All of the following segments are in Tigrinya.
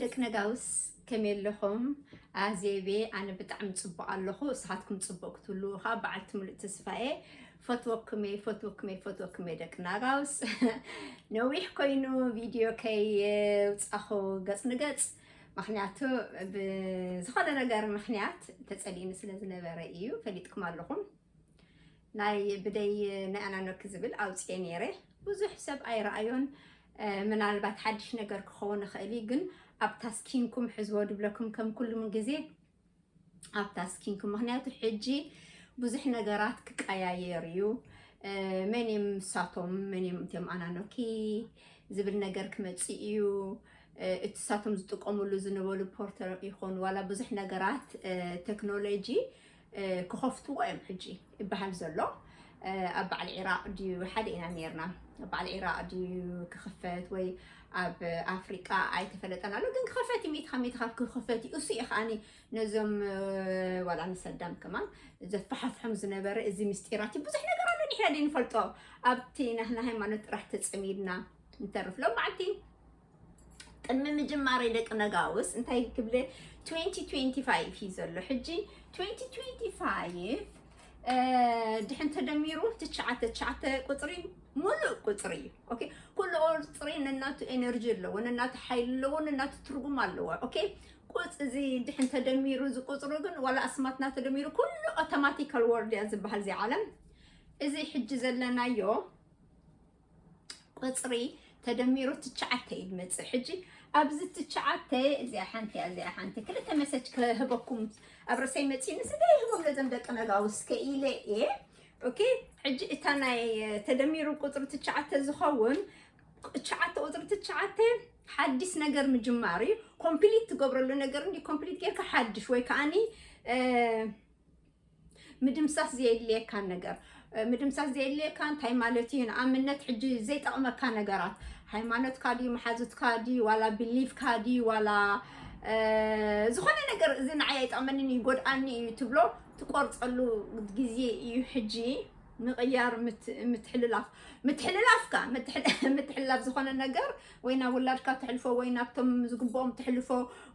ደቂ ነጋውስ ከመይ ኣለኹም? ኣዜቤ፣ ኣነ ብጣዕሚ ጽቡቕ ኣለኹ። ንስኻትኩም ጽቡቕ ክትህልዉ ኸኣ በዓልቲ ሙሉእ ተስፋ እየ። ፈትወኩም እየ፣ ፈትወኩም እየ፣ ፈትወኩም እየ ደቂ ነጋውስ። ነዊሕ ኮይኑ ቪድዮ ከየውጻኹ ገጽ ንገጽ፣ ምኽንያቱ ብዝኾነ ነገር ምኽንያት ተጸሊእኒ ስለ ዝነበረ እዩ፣ ፈሊጥኩም ኣለኹም። ናይ ብደይ ናይ ኣናኖኪ ዝብል ኣውፅኤ ነይረ። ብዙሕ ሰብ ኣይረኣዮን። እ፣ ምናልባት ሓድሽ ነገር ክኸውን ይኽእል እዩ፣ ግን ኣብታ ስኪንኩም ሕዝዎ ድብለኩም ከም ኩሉም ግዜ ኣብታ ስኪንኩም። ምኽንያቱ ሕጂ ብዙሕ ነገራት ክቀያየር እዩ። እ፣ መን እዮም ንሳቶም፣ መን እዮም እቶም ኣናኖኪ ዝብል ነገር ክመጽእ እዩ። እ፣ እቲ ንሳቶም ዝጥቀሙሉ ዝነበሩ ፖርተር ይኹን ዋላ ብዙሕ ነገራት፣ እ፣ ቴክኖሎጂ፣ እ፣ ክኸፍትዎ እዮም ሕጂ ይበሃል ዘሎ። እ፣ ኣብ በዓል ዒራቕ ድዩ ሓደ ኢና ነይርና። ኣብ በዓል ዒራቕ ድዩ ክኽፈት ወይ ኣብ ኣፍሪቃ ኣይተፈለጠን ኣሎ፣ ግን ክኸፈት እዩ፣ ሚእቲ ካብ ሚእቲ ካብ ክኸፈት እዩ። እሱ እዩ ከኣኒ ነዞም፣ እ፣ ዋላ ንሰዳም ከማን ዘፋሓፍሖም ዝነበረ እዚ ምስጢራት እዩ። ብዙሕ ነገር ኣሎ ንሕና ዘይንፈልጦ። ኣብቲ ናህና ሃይማኖት ጥራሕ ተጸሚድና ንተርፍ። ሎም መዓልቲ ቅድሚ ምጅማረይ ደቂ ነጋውስ እንታይ ክብለ፣ ትዌንቲ ትዌንቲ ፋይቭ እዩ ዘሎ። ሕጂ ትዌንቲ ትዌንቲ ፋይቭ፣ እ፣ ድሕን ተደሚሩ ትሽዓተ፣ ትሽዓተ ቁጽሪ ሙሉእ ቁጽሪ እዩ። ኦኬ፣ ኩሉ ቁጽሪ ነናቱ ኤነርጂ ኣለዎ፣ ነናቱ ሓይሊ ኣለዎ፣ ነናቱ ትርጉም ኣለዎ። ኦኬ፣ ቁጽ-፣ እዚ ድሕን ተደሚሩ፣ እዚ ቁጽሩ ግን ዋላ ኣስማትና ተደሚሩ ኩሉ ኣውቶማቲካል ወርድ እያ ዝበሃል እዚኣ ዓለም። እዚ ሕጂ ዘለናዮ ቁጽሪ ተደሚሩ ትሽዓተ እዩ ዝመጽእ። ሕጂ ኣብዚ ትሽዓተ፣ እዚኣ ሓንቲ እያ፣ እዚኣ ሓንቲ፣ ክልተ መሰጅ ክህበኩም ኣብ ርእሰይ መጺኡ፣ ንስደይ ይህቦም ነዞም ደቂ ነጋውስ ከኢለ እየ። ኦኬ፣ ሕጂ እታ ናይ ተደሚሩ ቁጽሪ ትሽዓተ ዝኸውን፣ ትሽዓተ ቁጽሪ ትሽዓተ ሓዲስ ነገር ምጅማር እዩ። ኮምፕሊት ትገብረሉ ነገር እንዲ ኮምፕሊት ጌርካ ሓድሽ ወይ ከዓኒ፣ እ፣ ምድምሳስ ዘየድልየካ ነገር፣ እ፣ ምድምሳስ ዘየድልየካ እንታይ ማለት እዩ? ንኣብነት ሕጂ ዘይጠቕመካ ነገራት፣ ሃይማኖትካ ድዩ፣ መሓዙትካ ድዩ፣ ዋላ ቢሊፍካ ድዩ፣ ዋላ፣ እ፣ ዝኾነ ነገር እዚ ንዓይ ኣይጠቕመንን እዩ፣ ይጎድኣኒ እዩ ትብሎ፣ ትቆርጸሉ ግዜ እዩ ሕጂ። ምቕያር፣ ምት-፣ ምትሕልላፍ፣ ምትሕልላፍካ፣ ምትሕል-፣ ምትሕልላፍ ዝኾነ ነገር ወይ ናብ ውላድካ ተሕልፎ ወይ ናብቶም ዝግብኦም ተሕልፎ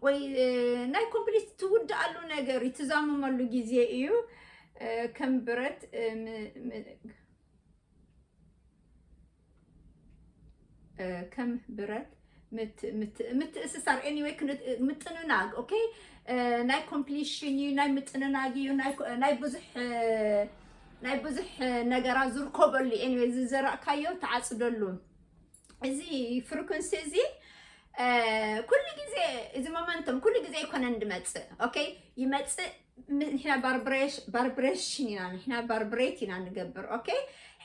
ወይ፣ እ፣ ናይ ኮምፕሊት ትውድኣሉ ነገር እዩ፣ ትዛምመሉ ግዜ እዩ። እ፣ ከም ብረት፣ እ፣ ም-፣ ም-፣ እ፣ ከም ብረት ምት-፣ ምት-፣ ምትእስሳር፣ ኤኒዌይ፣ ክን-፣ ምጥንናግ፣ ኦኬ? እ፣ ናይ ኮምፕሊሽን እዩ፣ ናይ ምጥንናግ እዩ፣ ናይ ኮ-፣ ናይ ብዙሕ፣ እ፣ ናይ ብዙሕ፣ እ፣ ነገራት ዝርከበሉ፣ ኤኒዌይ፣ ዝዘራእካዮ ትዓጽደሉ። እዚ ፍሪኩንሲ እዚ፣ እ፣ ኩሉ ግዜ፣ እዚ ሞመንተም ኩሉ ግዜ ኣይኮነን ዝመጽእ፣ ኦኬ? ይመጽእ፣ ም-፣ ንሕና ባርብሬሽ-፣ ባርብሬሽን ኢና፣ ንሕና ባርብሬት ኢና ንገብር፣ ኦኬ?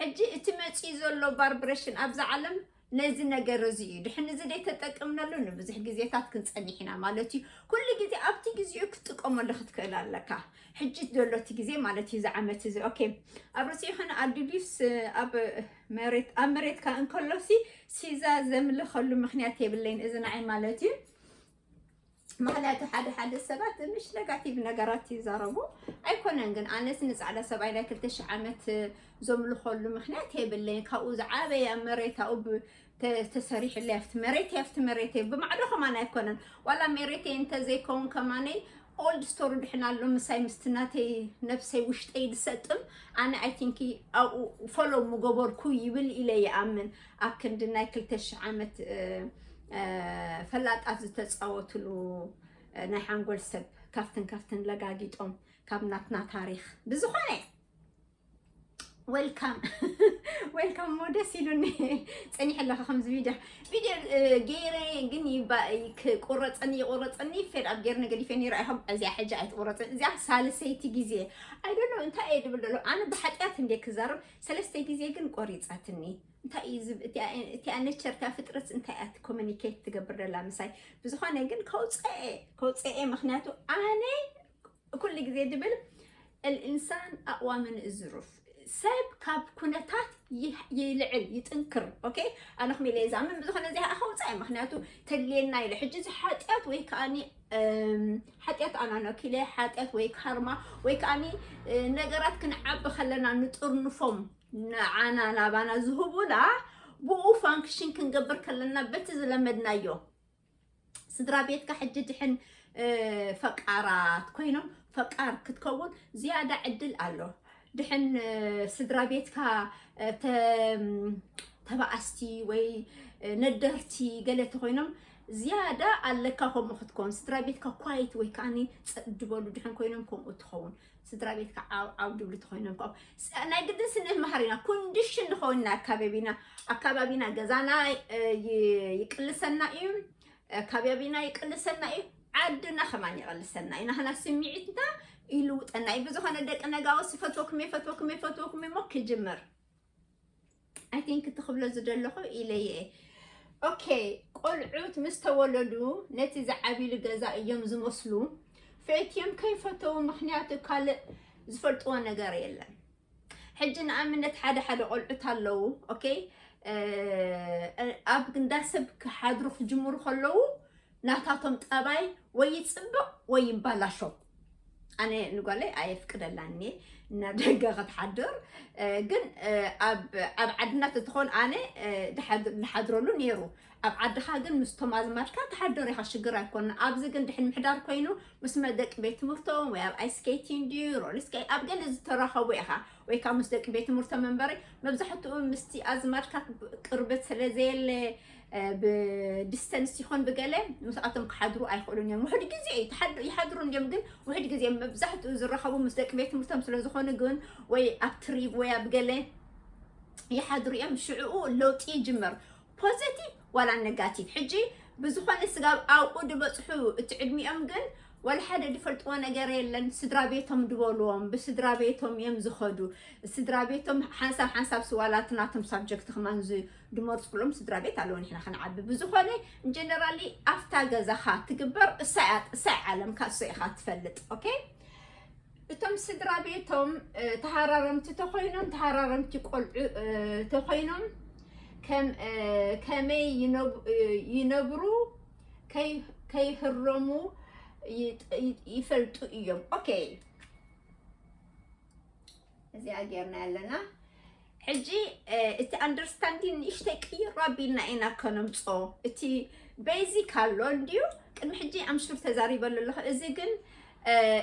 ሕጂ እቲ መጺኡ ዘሎ ባርብሬሽን ኣብዛ ዓለም ነዚ ነገር እዚ እዩ። ድሕን እዚ ዘይተጠቅምነሉ ንብዙሕ ግዜታት ክንጸንሕ ኢና ማለት እዩ። ኩሉ ግዜ ኣብቲ ግዜኡ ክትጥቀመሉ ክትክእል ኣለካ። ሕጂ ዘሎ እቲ ግዜ ማለት እዩ፣ እዚ ዓመት እዚ። ኦኬ፣ ኣብ ርእሲ ይኹን ኣዱሊስ ኣብ መሬት፣ ኣብ መሬትካ እንከሎሲ ሲዛ ዘምልኸሉ ምኽንያት የብለይን። እዚ ንዓይ ማለት እዩ። ምኽንያቱ ሓደ ሓደ ሰባት ምሽ ነጋቲቭ ነገራት ይዛረቡ። ኣይኮነን ግን፣ ኣነስ ንጻዕዳ ሰብኣይ ናይ ክልተ ሽሕ ዓመት ዘምልኸሉ ምኽንያት የብለይን። ካብኡ ዝዓበየ ኣብ መሬት ኣብኡ ብ-፣ ተ-፣ ተሰሪሑለይ ኣብቲ መሬት፣ ኣብቲ መሬት ብማዕዶ ከማን ኣይኮነን። ዋላ መሬተይ እንተዘይከውን ከማነይ ኦልድ ስቶሪ ድሕን ኣሎ ምሳይ፣ ምስቲ ናተይ ነብሰይ ውሽጠይ ዝሰጥም፣ ኣነ ኣይ ቲንክ ኣብኡ ፎሎ ምገበርኩ ይብል ኢለ ይኣምን። ኣብ ክንዲ ናይ ክልተ ሽሕ ዓመት፣ እ፣ እ፣ ፈላጣት ዝተጻወትሉ፣ እ፣ ናይ ሓንጎል ሰብ ካብትን ካብትን ለጋጊጦም ካብ ናትና ታሪኽ። ብዝኾነ፣ ዌልካም፣ ዌልካም። ሞ ደስ ኢሉኒ። ጸኒሐ ኣለኹ ከምዚ ቪድዮ፣ ቪድዮ፣ እ፣ ገይረ ግን ይባ-፣ ክቁረጸኒ፣ ይቁረጸኒ፣ ፌድ ኣብ ገይርኒ ገዲፈ ነይረ። ኣይሆፕ እዚኣ ሕጂ ኣይትቁረጽን። እዚኣ ሳልሰይቲ ግዜ። I don't know እንታይ እየ ድብል ደሎ። ኣነ ብሓጢኣት እንደ ክዛረብ ሰለስተ ግዜ ግን ቆሪጻትኒ። እንታይ እዩ ዝብ-፣ እቲኣ፣ እቲኣ ኔቸር፣ እቲኣ ፍጥረት እንታይ እያ ኮሚኒኬት ትገብር ደላ ምሳይ? ብዝኾነ ግን ከውፅአ፣ ከውፅአ፣ ምኽንያቱ ኣነ ኩሉ ግዜ ድብል፣ الإنسان أقوى من الظروف፣ ሰብ ካብ ኩነታት ይህ-፣ ይልዕል፣ ይጥንክር። ኦኬ፣ ኣነ ኹም ኢለ እዛ ምን ብዝኾነ እዚኣ ከውፅኣ እየ፣ ምኽንያቱ ተድልየና ኢለ። ሕጂ እዚ ሓጢኣት ወይ ከኣኒ፣ እም፣ ሓጢኣት ኣናኖኪለ፣ ሓጢኣት ወይ ካርማ ወይ ከኣኒ፣ እ፣ ነገራት ክንዓቢ ከለና ንጥርንፎም፣ ንዓና ናባና ዝህቡና፣ ብኡ ፋንክሽን ክንገብር ከለና በቲ ዝለመድናዮ ስድራ ቤትካ ሕጂ ድሕን ፈቃራት ኮይኖም፣ ፈቃር ክትከውን ዝያዳ ዕድል ኣሎ። ድሕን ስድራ ቤትካ ተባኣስቲ ወይ ነደርቲ ገለ ተኮይኖም፣ ዝያዳ ኣለካ ከምኡ ክትከውን። ስድራ ቤትካ ኳይት ወይ ከዓኒ ጸጥ ዝበሉ ድሕን ኮይኖም ከምኡ ትኸውን። ስድራ ቤትካ ዓው ዓው ድብሉ ተኮይኖም፣ ናይ ግድን ስንመሃር ኢና፣ ኮንዲሽን ንኸውን ኢና። ኣካባቢና ኣካባቢና ገዛና ይቅልሰና እዩ። ከባቢና ይቅልሰና እዩ፣ ዓድና ከማን ይቅልሰና እዩ። ናህና ስምዒትና ይልውጠና እዩ። ብዝኾነ ደቂ ነጋውስ ፈትወኩም እየ፣ ፈትወኩም እየ፣ ፈትወኩም እየ እሞ ክጅምር። I think እቲ ክብሎ ዝደለኹ ኢለየ። ኦኬ፣ ቆልዑት ምስ ተወለዱ ነቲ ዝዓብሉ ገዛ እዮም ዝመስሉ። ፈትዮም ከይፈተው፣ ምክንያቱ ካልእ ዝፈልጥዎ ነገር የለን። ሕጂ ንኣብነት ሓደ ሓደ ቆልዑት ኣለዉ፣ ኦኬ፣ ኣብ እንዳ ሰብ ክሓድሩ ክጅምሩ ከለዉ ናታቶም ጠባይ ወይ ይፅብቕ ወይ ይባላሾ። ኣነ ንጓለይ ኣየፍቅደላን እየ ናብ ደገ ክትሓድር፣ ግን ኣብ ዓድና ተትኾን ኣነ ንሓድረሉ ነይሩ። ኣብ ዓድኻ ግን ምስቶም ኣዝማድካ ትሓድር ኢኻ፣ ሽግር ኣይኮነን። ኣብዚ ግን ድሕን ምሕዳር ኮይኑ ምስ መደቂ ቤት ትምህርቶም ወይ ኣብ ኣይስ ስኬቲንግ ድዩ ሮለር ስኬት ኣብ ገለ ዝተራኸቡ ኢኻ፣ ወይ ከዓ ምስ ደቂ ቤት ትምህርቶም መንበሪ። መብዛሕትኡ ምስቲ ኣዝማድካ ቅርበት ስለ ዘየለ ብዲስተንስ ይኾን ብገለ ምስኣቶም ክሓድሩ ኣይኽእሉን እዮም። ውሕድ ግዜ ይሓድሩ እንዲዮም፣ ግን ውሕድ ግዜ መብዛሕትኡ ዝራኸቡ ምስ ደቂ ቤት ትምህርቶም ስለ ዝኾኑ ግን ወይ ኣብ ትሪፕ ወይ ኣብ ገለ ይሓድሩ እዮም። ሽዕኡ ለውጢ ይጅመር። ፖዘቲቭ ዋላ ነጋቲቭ። ሕጂ ብዝኾነ ስጋብ ኣብኡ ድበፅሑ እቲ ዕድሚኦም ግን ዋላ ሓደ ድፈልጥዎ ነገር የለን። ስድራ ቤቶም ድበልዎም ብስድራ ቤቶም እዮም ዝኸዱ። ስድራ ቤቶም ሓንሳብ ሓንሳብ ስዋላት ናቶም ሳብጀክት ከማን ድመርፅሎም ስድራ ቤት ኣለዎ ንሕና ክንዓቢ። ብዝኾነ ጀነራሊ ኣብታ ገዛኻ ትግበር እሳይ ዓለምካ እሶ ኢኻ ትፈልጥ። ኦኬ፣ እቶም ስድራ ቤቶም ተሃራረምቲ ተኾይኖም፣ ተሃራረምቲ ቆልዑ ተኾይኖም ከመይ ይነብሩ ከይህረሙ ይፈልጡ እዮም። ኦኬ፣ እዚኣ ጌርና ኣለና። ሕጂ እቲ ኣንደርስታንዲን ንእሽተይ ቅይር ኣቢልና ኢና ከነምፅኦ። እቲ ቤዚክ ኣሎ እንድዩ፣ ቅድሚ ሕጂ ኣምሹር ተዛሪበሉ ኣለኹ። እዚ ግን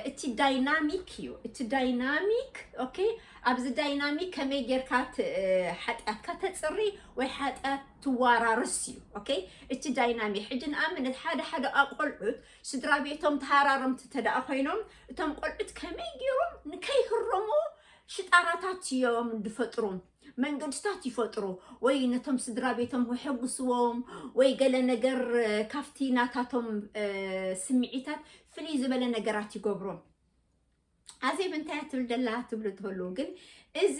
እቲ ዳይናሚክ እዩ። እቲ ዳይናሚክ፣ ኦኬ፣ ኣብዚ ዳይናሚክ ከመይ ጌርካ ሓጢኣትካ ተፅሪ ወይ ሓጢኣት ትዋራርስ እዩ። ኦኬ፣ እቲ ዳይናሚክ ሕጂ ንኣብነት ሓደ ሓደ ኣቆልዑት ስድራ ቤቶም ተሃራረምቲ ተደኣ ኮይኖም እቶም ቆልዑት ከመይ ገይሮም ንከይህረሙ ሽጣራታት እዮም ዝፈጥሩ፣ መንገድታት ይፈጥሩ፣ ወይ ነቶም ስድራ ቤቶም የሐጉስዎም ወይ ገለ ነገር ካብቲ ናታቶም ስምዒታት ፍልይ ዝበለ ነገራት ይገብሮም። ኣዜብ እንታይ ትብል ደላ ትብሉ ትህሉ፣ ግን እዚ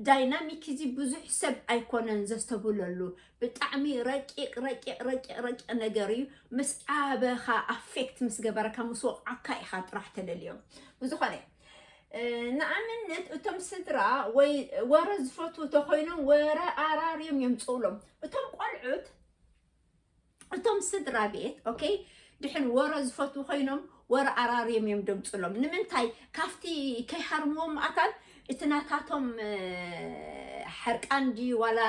ዳይናሚክ እዚ ብዙሕ ሰብ ኣይኮነን ዘስተብለሉ። ብጣዕሚ ረቂቕ ረቂቕ ረቂቕ ረቂቕ ነገር እዩ። ምስ ዓበኻ ኣፌክት ምስ ገበረካ ምስ ወቕዓካ ኢኻ ጥራሕ ተለልዮም። ብዝኾነ ንኣብነት እቶም ስድራ ወይ ወረ ዝፈትዉ ተኮይኖም ወረ ኣራርዮም የምፅኡሎም። እቶም ቆልዑት እቶም ስድራ ቤት ኦኬ ድሕን ወረ ዝፈትዉ ኮይኖም ወረ ኣራርዮም እዮም ደምፅሎም። ንምንታይ ካብቲ ከይሃርምዎም ምኣታን እቲ ናታቶም ሕርቃን ድዩ ዋላ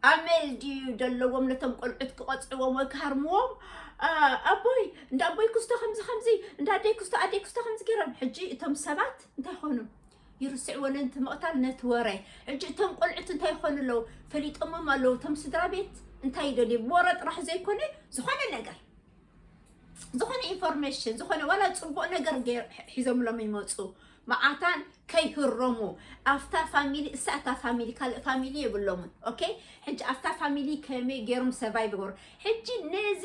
ኣመል ድዩ ደለዎም ነቶም ቆልዑት ክቐፅዕዎም ወይ ክሃርምዎም። ኣቦይ እንዳ ኣቦይ ክስቶ ከምዚ ከምዚ እንዳ ኣደይ ክስቶ ኣደይ ክስቶ ከምዚ ገይሮም። ሕጂ እቶም ሰባት እንታይ ኾኑ? ይርስዕዎ ነንቲ ምቕታል ነቲ ወረ። ሕጂ እቶም ቆልዑት እንታይ ይኾኑ ኣለዉ? ፈሊጦሞም ኣለዉ። እቶም ስድራ ቤት እንታይ ይደልዩ? ወረ ጥራሕ ዘይኮነ ዝኾነ ነገር ዝኾነ ኢንፎርሜሽን ዝኾነ ዋላ ፅቡቕ ነገር ሒዞምሎም ይመፁ። መዓታን ከይህረሙ ኣብታ ፋሚሊ እሳ እታ ፋሚሊ ካልእ ፋሚሊ የብሎምን። ኦኬ ሕጂ ኣብታ ፋሚሊ ከመይ ገይሮም ሰርቫይቭ ይገብሩ? ሕጂ ነዚ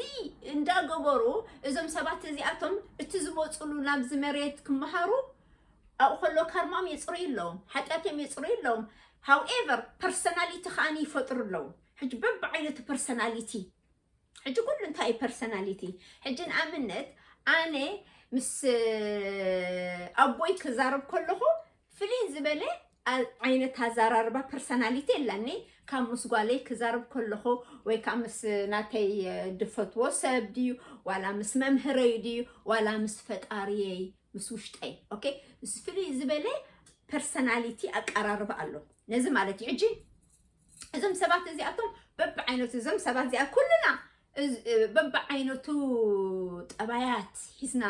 እንዳገበሩ እዞም ሰባት እዚኣቶም እቲ ዝመፁሉ ናብዚ መሬት ክመሃሩ ኣብኡ ከሎ ካርማም የፅርዩ ኣለዎም፣ ሓጢኣቶም የፅርዩ ኣለዎም። ሃውኤቨር ፐርሰናሊቲ ከዓኒ ይፈጥሩ ኣለዉ። ሕጂ በብዓይነቱ ፐርሰናሊቲ ሕጂ ኩሉ እንታይ እዩ ፐርሰናሊቲ? ሕጂ ንኣብነት ኣነ ምስ ኣቦይ ክዛረብ ከለኹ ፍልይ ዝበለ ዓይነት ኣዘራርባ ፐርሰናሊቲ የላኒ። ካብ ምስ ጓለይ ክዛረብ ከለኹ ወይ ከዓ ምስ ናተይ ድፈትዎ ሰብ ድዩ ዋላ ምስ መምህረይ ድዩ ዋላ ምስ ፈጣሪየይ ምስ ውሽጠይ ኦኬ ፍልይ ዝበለ ፐርሰናሊቲ ኣቀራርባ ኣሎ። ነዚ ማለት እዩ። ሕጂ እዞም ሰባት እዚኣቶም በብዓይነቱ እዞም ሰባት እዚኣ ኩልና በብዓይነቱ ጠባያት ሒዝና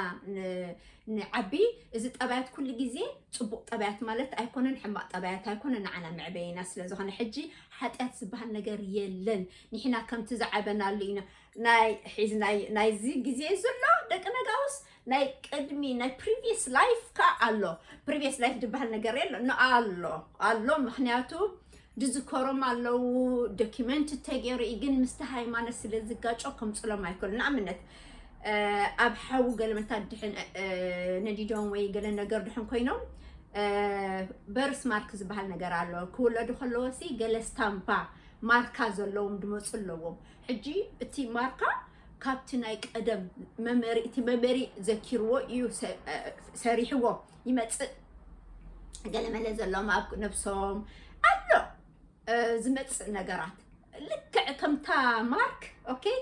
ንዓቢ። እዚ ጠባያት ኩሉ ግዜ ፅቡቕ ጠባያት ማለት ኣይኮነን፣ ሕማቕ ጠባያት ኣይኮነን፣ ንዓና መዕበይና ስለ ዝኾነ። ሕጂ ሓጢኣት ዝበሃል ነገር የለን። ንሕና ከምቲ ዝዓበናሉ ኢና። ናይ ሒዝ ናይ ናይዚ ግዜ ዘሎ ደቂ ነጋውስ ናይ ቅድሚ ናይ previous life ካ ኣሎ። Previous life ዝበሃል ነገር የሎ ኣሎ ኣሎ። ምክንያቱ ድዝከሮም ኣለዉ፣ ዶኪመንት ተገይሩ እዩ፣ ግን ምስቲ ሃይማኖት ስለ ዝጋጮ ከምፅሎም ኣይክእሉ። ንኣብነት ኣብ ሓዊ ገለ መታ ድሕን ነዲዶም ወይ ገለ ነገር ድሕን ኮይኖም በርስ ማርክ ዝበሃል ነገር ኣሎ። ክውለዱ ከለዎ ሲ ገለ ስታምፓ ማርካ ዘለዎም ድመፁ ኣለዎም። ሕጂ እቲ ማርካ ካብቲ ናይ ቀደም መመሪ እቲ መመሪ ዘኪርዎ እዩ ሰሪሕዎ ይመፅእ። ገለመለ ዘለዎም ኣብ ነብሶም ኣሎ ዝመፅእ ነገራት ልክዕ ከምታ ማርክ okay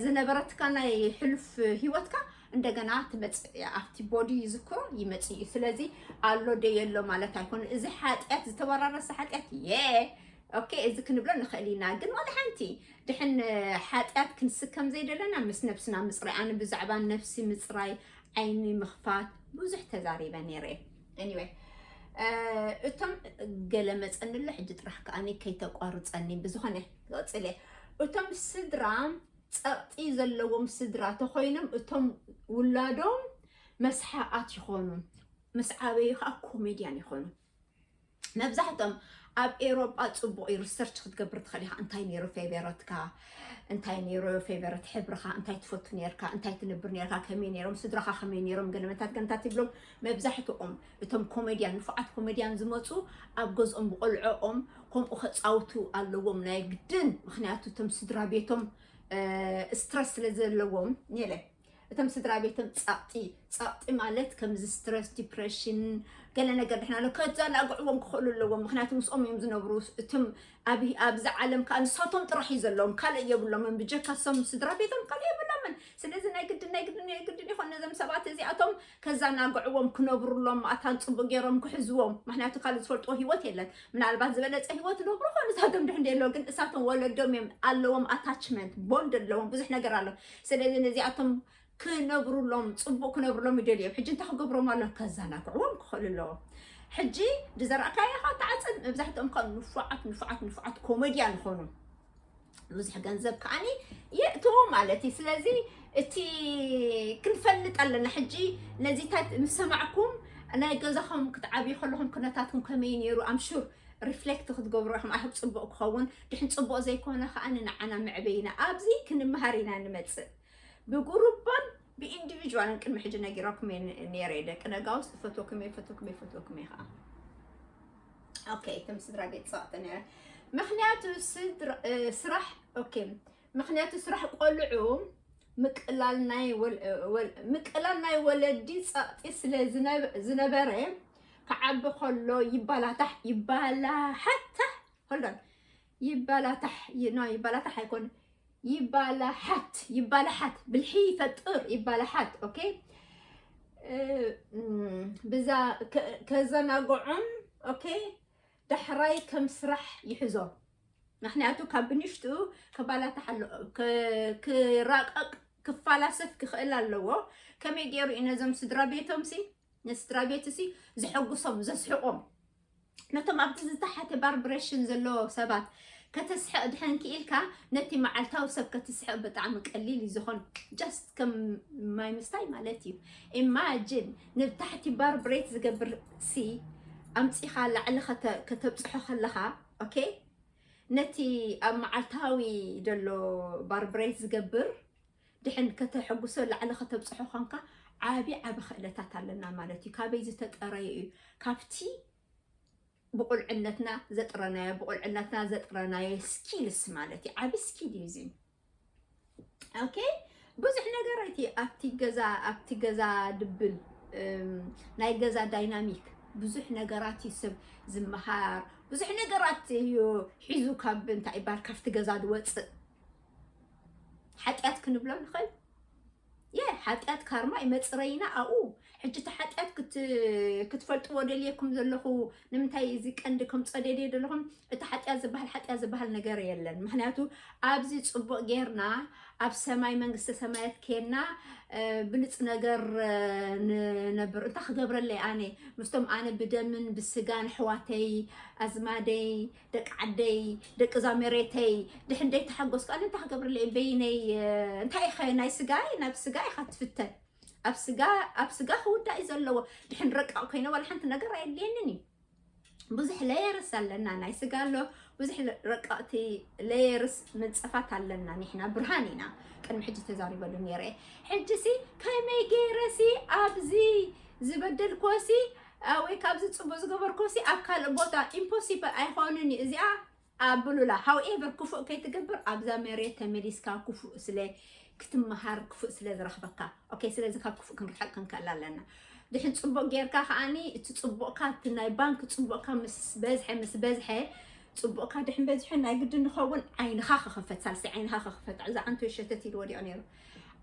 ዝነበረትካ ናይ ሕሉፍ ህይወትካ እንደገና ትመፅእ ኣብቲ ቦዲ ይዝክሮ ይመፅእ እዩ። ስለዚ ኣሎ ደ የሎ ማለት ኣይኮነ። እዚ ሓጢኣት ዝተወራረሰ ሓጢኣት የ okay እዚ ክንብሎ ንኽእል ኢና። ግን ዋላ ሓንቲ ድሕን ሓጢኣት ክንስከም ዘይደለና ምስ ነብስና ምፅራይ። ኣነ ብዛዕባ ነብሲ ምፅራይ፣ ዓይኒ ምኽፋት ብዙሕ ተዛሪበ ነይረ። Anyway እቶም ገለ መፀኒ ኣሎ ሕጂ ጥራሕ ከኣ ከይተቋርፀኒ ብዝኾነ ቀፅለ። እቶም ስድራ ፀቕጢ ዘለዎም ስድራ ተኾይኖም እቶም ውላዶም መስሓቓት ይኾኑ፣ ምስ ዓበዩ ከዓ ኮሜድያን ይኾኑ። መብዛሕቶም ኣብ ኤሮጳ ፅቡቕ እዩ። ሪሰርች ክትገብር ትኽእል ኢኻ። እንታይ ነይሩ ፌቨረትካ? እንታይ ነይሩ ፌቨረት ሕብርኻ? እንታይ ትፈቱ ነርካ? እንታይ ትነብር ነርካ? ከመይ ነይሮም ስድራኻ? ከመይ ነይሮም? ገለመታት ገለመታት ይብሎም። መብዛሕትኦም እቶም ኮሜድያን ንፉዓት ኮሜድያን ዝመፁ ኣብ ገዝኦም ብቆልዖኦም ከምኡ ከፃውቱ ኣለዎም ናይ ግድን። ምክንያቱ እቶም ስድራ ቤቶም ስትረስ ስለ ዘለዎም ኔለ እቶም ስድራ ቤቶም ጸቕጢ ጸቕጢ ማለት ከምዚ ስትረስ ዲፕሬሽን ገለ ነገር ድሕና ኣሎ ከዘናግዕዎም ክኽእሉ ኣለዎም። ምክንያቱ ምስኦም እዮም ዝነብሩ። እትም ኣብዚ ዓለም ከዓ ንሳቶም ጥራሕ እዩ ዘለዎም፣ ካልእ የብሎምን። ብጀካ ሶም ስድራ ቤቶም ካልእ የብሎምን። ስለዚ ናይ ግድን ናይ ግድን ናይ ግድን ይኾን ነዞም ሰባት እዚኣቶም ከዘናግዕዎም ክነብሩሎም ኣታን ፅቡቅ ገይሮም ክሕዝዎም። ምክንያቱ ካልእ ዝፈልጥዎ ህይወት የለን። ምናልባት ዝበለፀ ህይወት ነብሩ ኾን እሳቶም ድሕን ደሎ ግን እሳቶም ወለዶም እዮም ኣለዎም ኣታችመንት ቦንድ ኣለዎም ብዙሕ ነገር ኣሎ። ስለዚ ነዚኣቶም ክነብሩሎም ፅቡቅ ክነብሩሎም ይደልዮም። ሕጂ እንታይ ክገብሮም ኣሎ ከዘናግዕዎም ክኽእሉ ኣለዎም። ሕጂ ዝዘራእካዮ ካ ተዓፅድ መብዛሕትኦም ካብ ንፉዓት ንፉዓት ንፉዓት ኮሜድያን ይኾኑ። ብዙሕ ገንዘብ ከዓኒ የእትዎ ማለት እዩ። ስለዚ እቲ ክንፈልጥ ኣለና። ሕጂ ነዚታት ምስ ሰማዕኩም ናይ ገዛኹም ክትዓብዩ ከለኹም ኩነታትኩም ከመይ ነይሩ ኣምሹር ሪፍሌክት ክትገብሩ ኢኹም። ኣይ ሆፕ ፅቡቅ ክኸውን ድሕን ፅቡቅ ዘይኮነ ከዓ ንዓና መዕበይና ኣብዚ ክንመሃር ኢና ንመፅእ። ብጉሩባን ብኢንዲቪጁዋልን ቅድሚ ሕጂ ነጊራኩም ነይረ ደቂ ነጋውስ እፈትወኩም እየ እፈትወኩም እየ እፈትወኩም እየ ከዓ okay ከም ስድራ ቤት ፀቕጢ ነይረ። ምክንያቱ ስራሕ okay ምክንያቱ ስራሕ ቆልዑ ምቅላል ናይ ምቅላል ናይ ወለዲ ፀቕጢ ስለ ዝነበረ ክዓቢ ከሎ ይባላታሕ ይባላሓታ hold on ይባላታሕ no ይባላታሕ ኣይኮን ይባላሓት ይባላሓት ብልሒ ይፈጥር ይባላሓት okay ብዛ ከዘናግዖም okay ዳሕራይ ከም ስራሕ ይሕዞ። ምክንያቱ ካብ ብንሽጡ ክባላታሕ ኣሎ ክራቀቅ ክፋላሰፍ ክኽእል ኣለዎ። ከመይ ገይሩ እዩ ነዞም ስድራ ቤቶም ሲ ንስድራ ቤት ሲ ዘሐጉሶም ዘስሕቆም ነቶም ኣብቲ ዝተሓተ ባርብሬሽን ዘለዎ ሰባት ከተስሕቕ ድሕን ክኢልካ ነቲ መዓልታዊ ሰብ ከተስሕቕ ብጣዕሚ ቀሊል እዩ ዝኾን just ከም ማይ ምስታይ ማለት እዩ። Imagine ንታሕቲ ባርብሬት ዝገብር ሲ ኣምፂኻ ላዕሊ ከተብፅሖ ከለኻ okay ነቲ ኣብ መዓልታዊ ዘሎ ባርብሬት ዝገብር ድሕን ከተሐጉሶ ላዕሊ ከተብፅሖ ኳንካ ዓቢ ዓቢ ክእለታት ኣለና ማለት እዩ። ካበይ ዝተጠረየ እዩ? ካብቲ ብቁልዕነትና ዘጥረናዮ ብቁልዕነትና ዘጥረናዮ ስኪልስ ማለት እዩ። ዓቢ ስኪል እዩ እዚ። okay ብዙሕ ነገር እቲ ኣብቲ ገዛ ኣብቲ ገዛ ድብል ናይ ገዛ ዳይናሚክ ብዙሕ ነገራት እዩ ሰብ ዝመሃር ብዙሕ ነገራት እዩ ሒዙ ካብ እንታይ ይባል ካብቲ ገዛ ዝወፅእ ሓጢኣት ክንብሎ ንኽእል የ ሓጢኣት ካርማ ይመፅረይና ኣብኡ ሕጂ እቲ ሓጢኣት ክትፈልጥዎ ደልየኩም ዘለኹ ንምንታይ እዚ ቀንዲ ከም ፀደድየ ዘለኹም እቲ ሓጢኣት ዝበሃል ሓጢኣት ዝበሃል ነገር የለን ምክንያቱ ኣብዚ ፅቡቅ ጌርና ኣብ ሰማይ መንግስተ ሰማያት ኬና ብልፅ ነገር ንነብር። እንታይ ክገብረለይ ኣነ ምስቶም ኣነ ብደምን ብስጋን ኣሕዋተይ፣ ኣዝማደይ፣ ደቂ ዓደይ፣ ደቂ እዛ መሬተይ ድሕን ደይተሓጎስኩ ኣነ እንታይ ክገብረለይ በይነይ? እንታይ ኢኸ ናይ ስጋይ ናብ ስጋ ኢኻ ትፍተን። ኣብ ስጋ ኣብ ስጋ ክውዳእ እዩ ዘለዎ። ድሕን ረቃቕ ኮይነ ዋላ ሓንቲ ነገር ኣየድልየንን እዩ። ብዙሕ layers ኣለና። ናይ ስጋ ኣሎ፣ ብዙሕ ረቀቕቲ layers ምንፀፋት ኣለና። ንሕና ብርሃን ኢና። ቅድሚ ሕጂ ተዛሪበሉ ነይረ። ሕጂ ሲ ከመይ ገይረ ሲ ኣብዚ ዝበደልኮ ሲ ወይ ካብዚ ፅቡቅ ዝገበርኮ ሲ ኣብ ካልእ ቦታ impossible ኣይኮንን እዩ። እዚኣ ኣብሉላ። However ክፉእ ከይትገብር ኣብዛ መሬት ተመሊስካ ክፉእ ስለ ክትመሃር ክፉእ ስለ ዝረኽበካ። Okay፣ ስለዚ ካብ ክፉእ ክንርሕቅ ክንክእል ኣለና። ድሕን ፅቡቅ ጌርካ ከዓኒ እቲ ፅቡቅካ እቲ ናይ ባንክ ፅቡቅካ ምስ በዝሐ ምስ በዝሐ ፅቡቅካ ድሕን በዝሐ ናይ ግድን ንኸውን ዓይንኻ ክኽፈት ሳልሲ ዓይንኻ ክኽፈት እዛ ዓንቶ ሸተት ኢሉ ወዲቑ ነይሩ።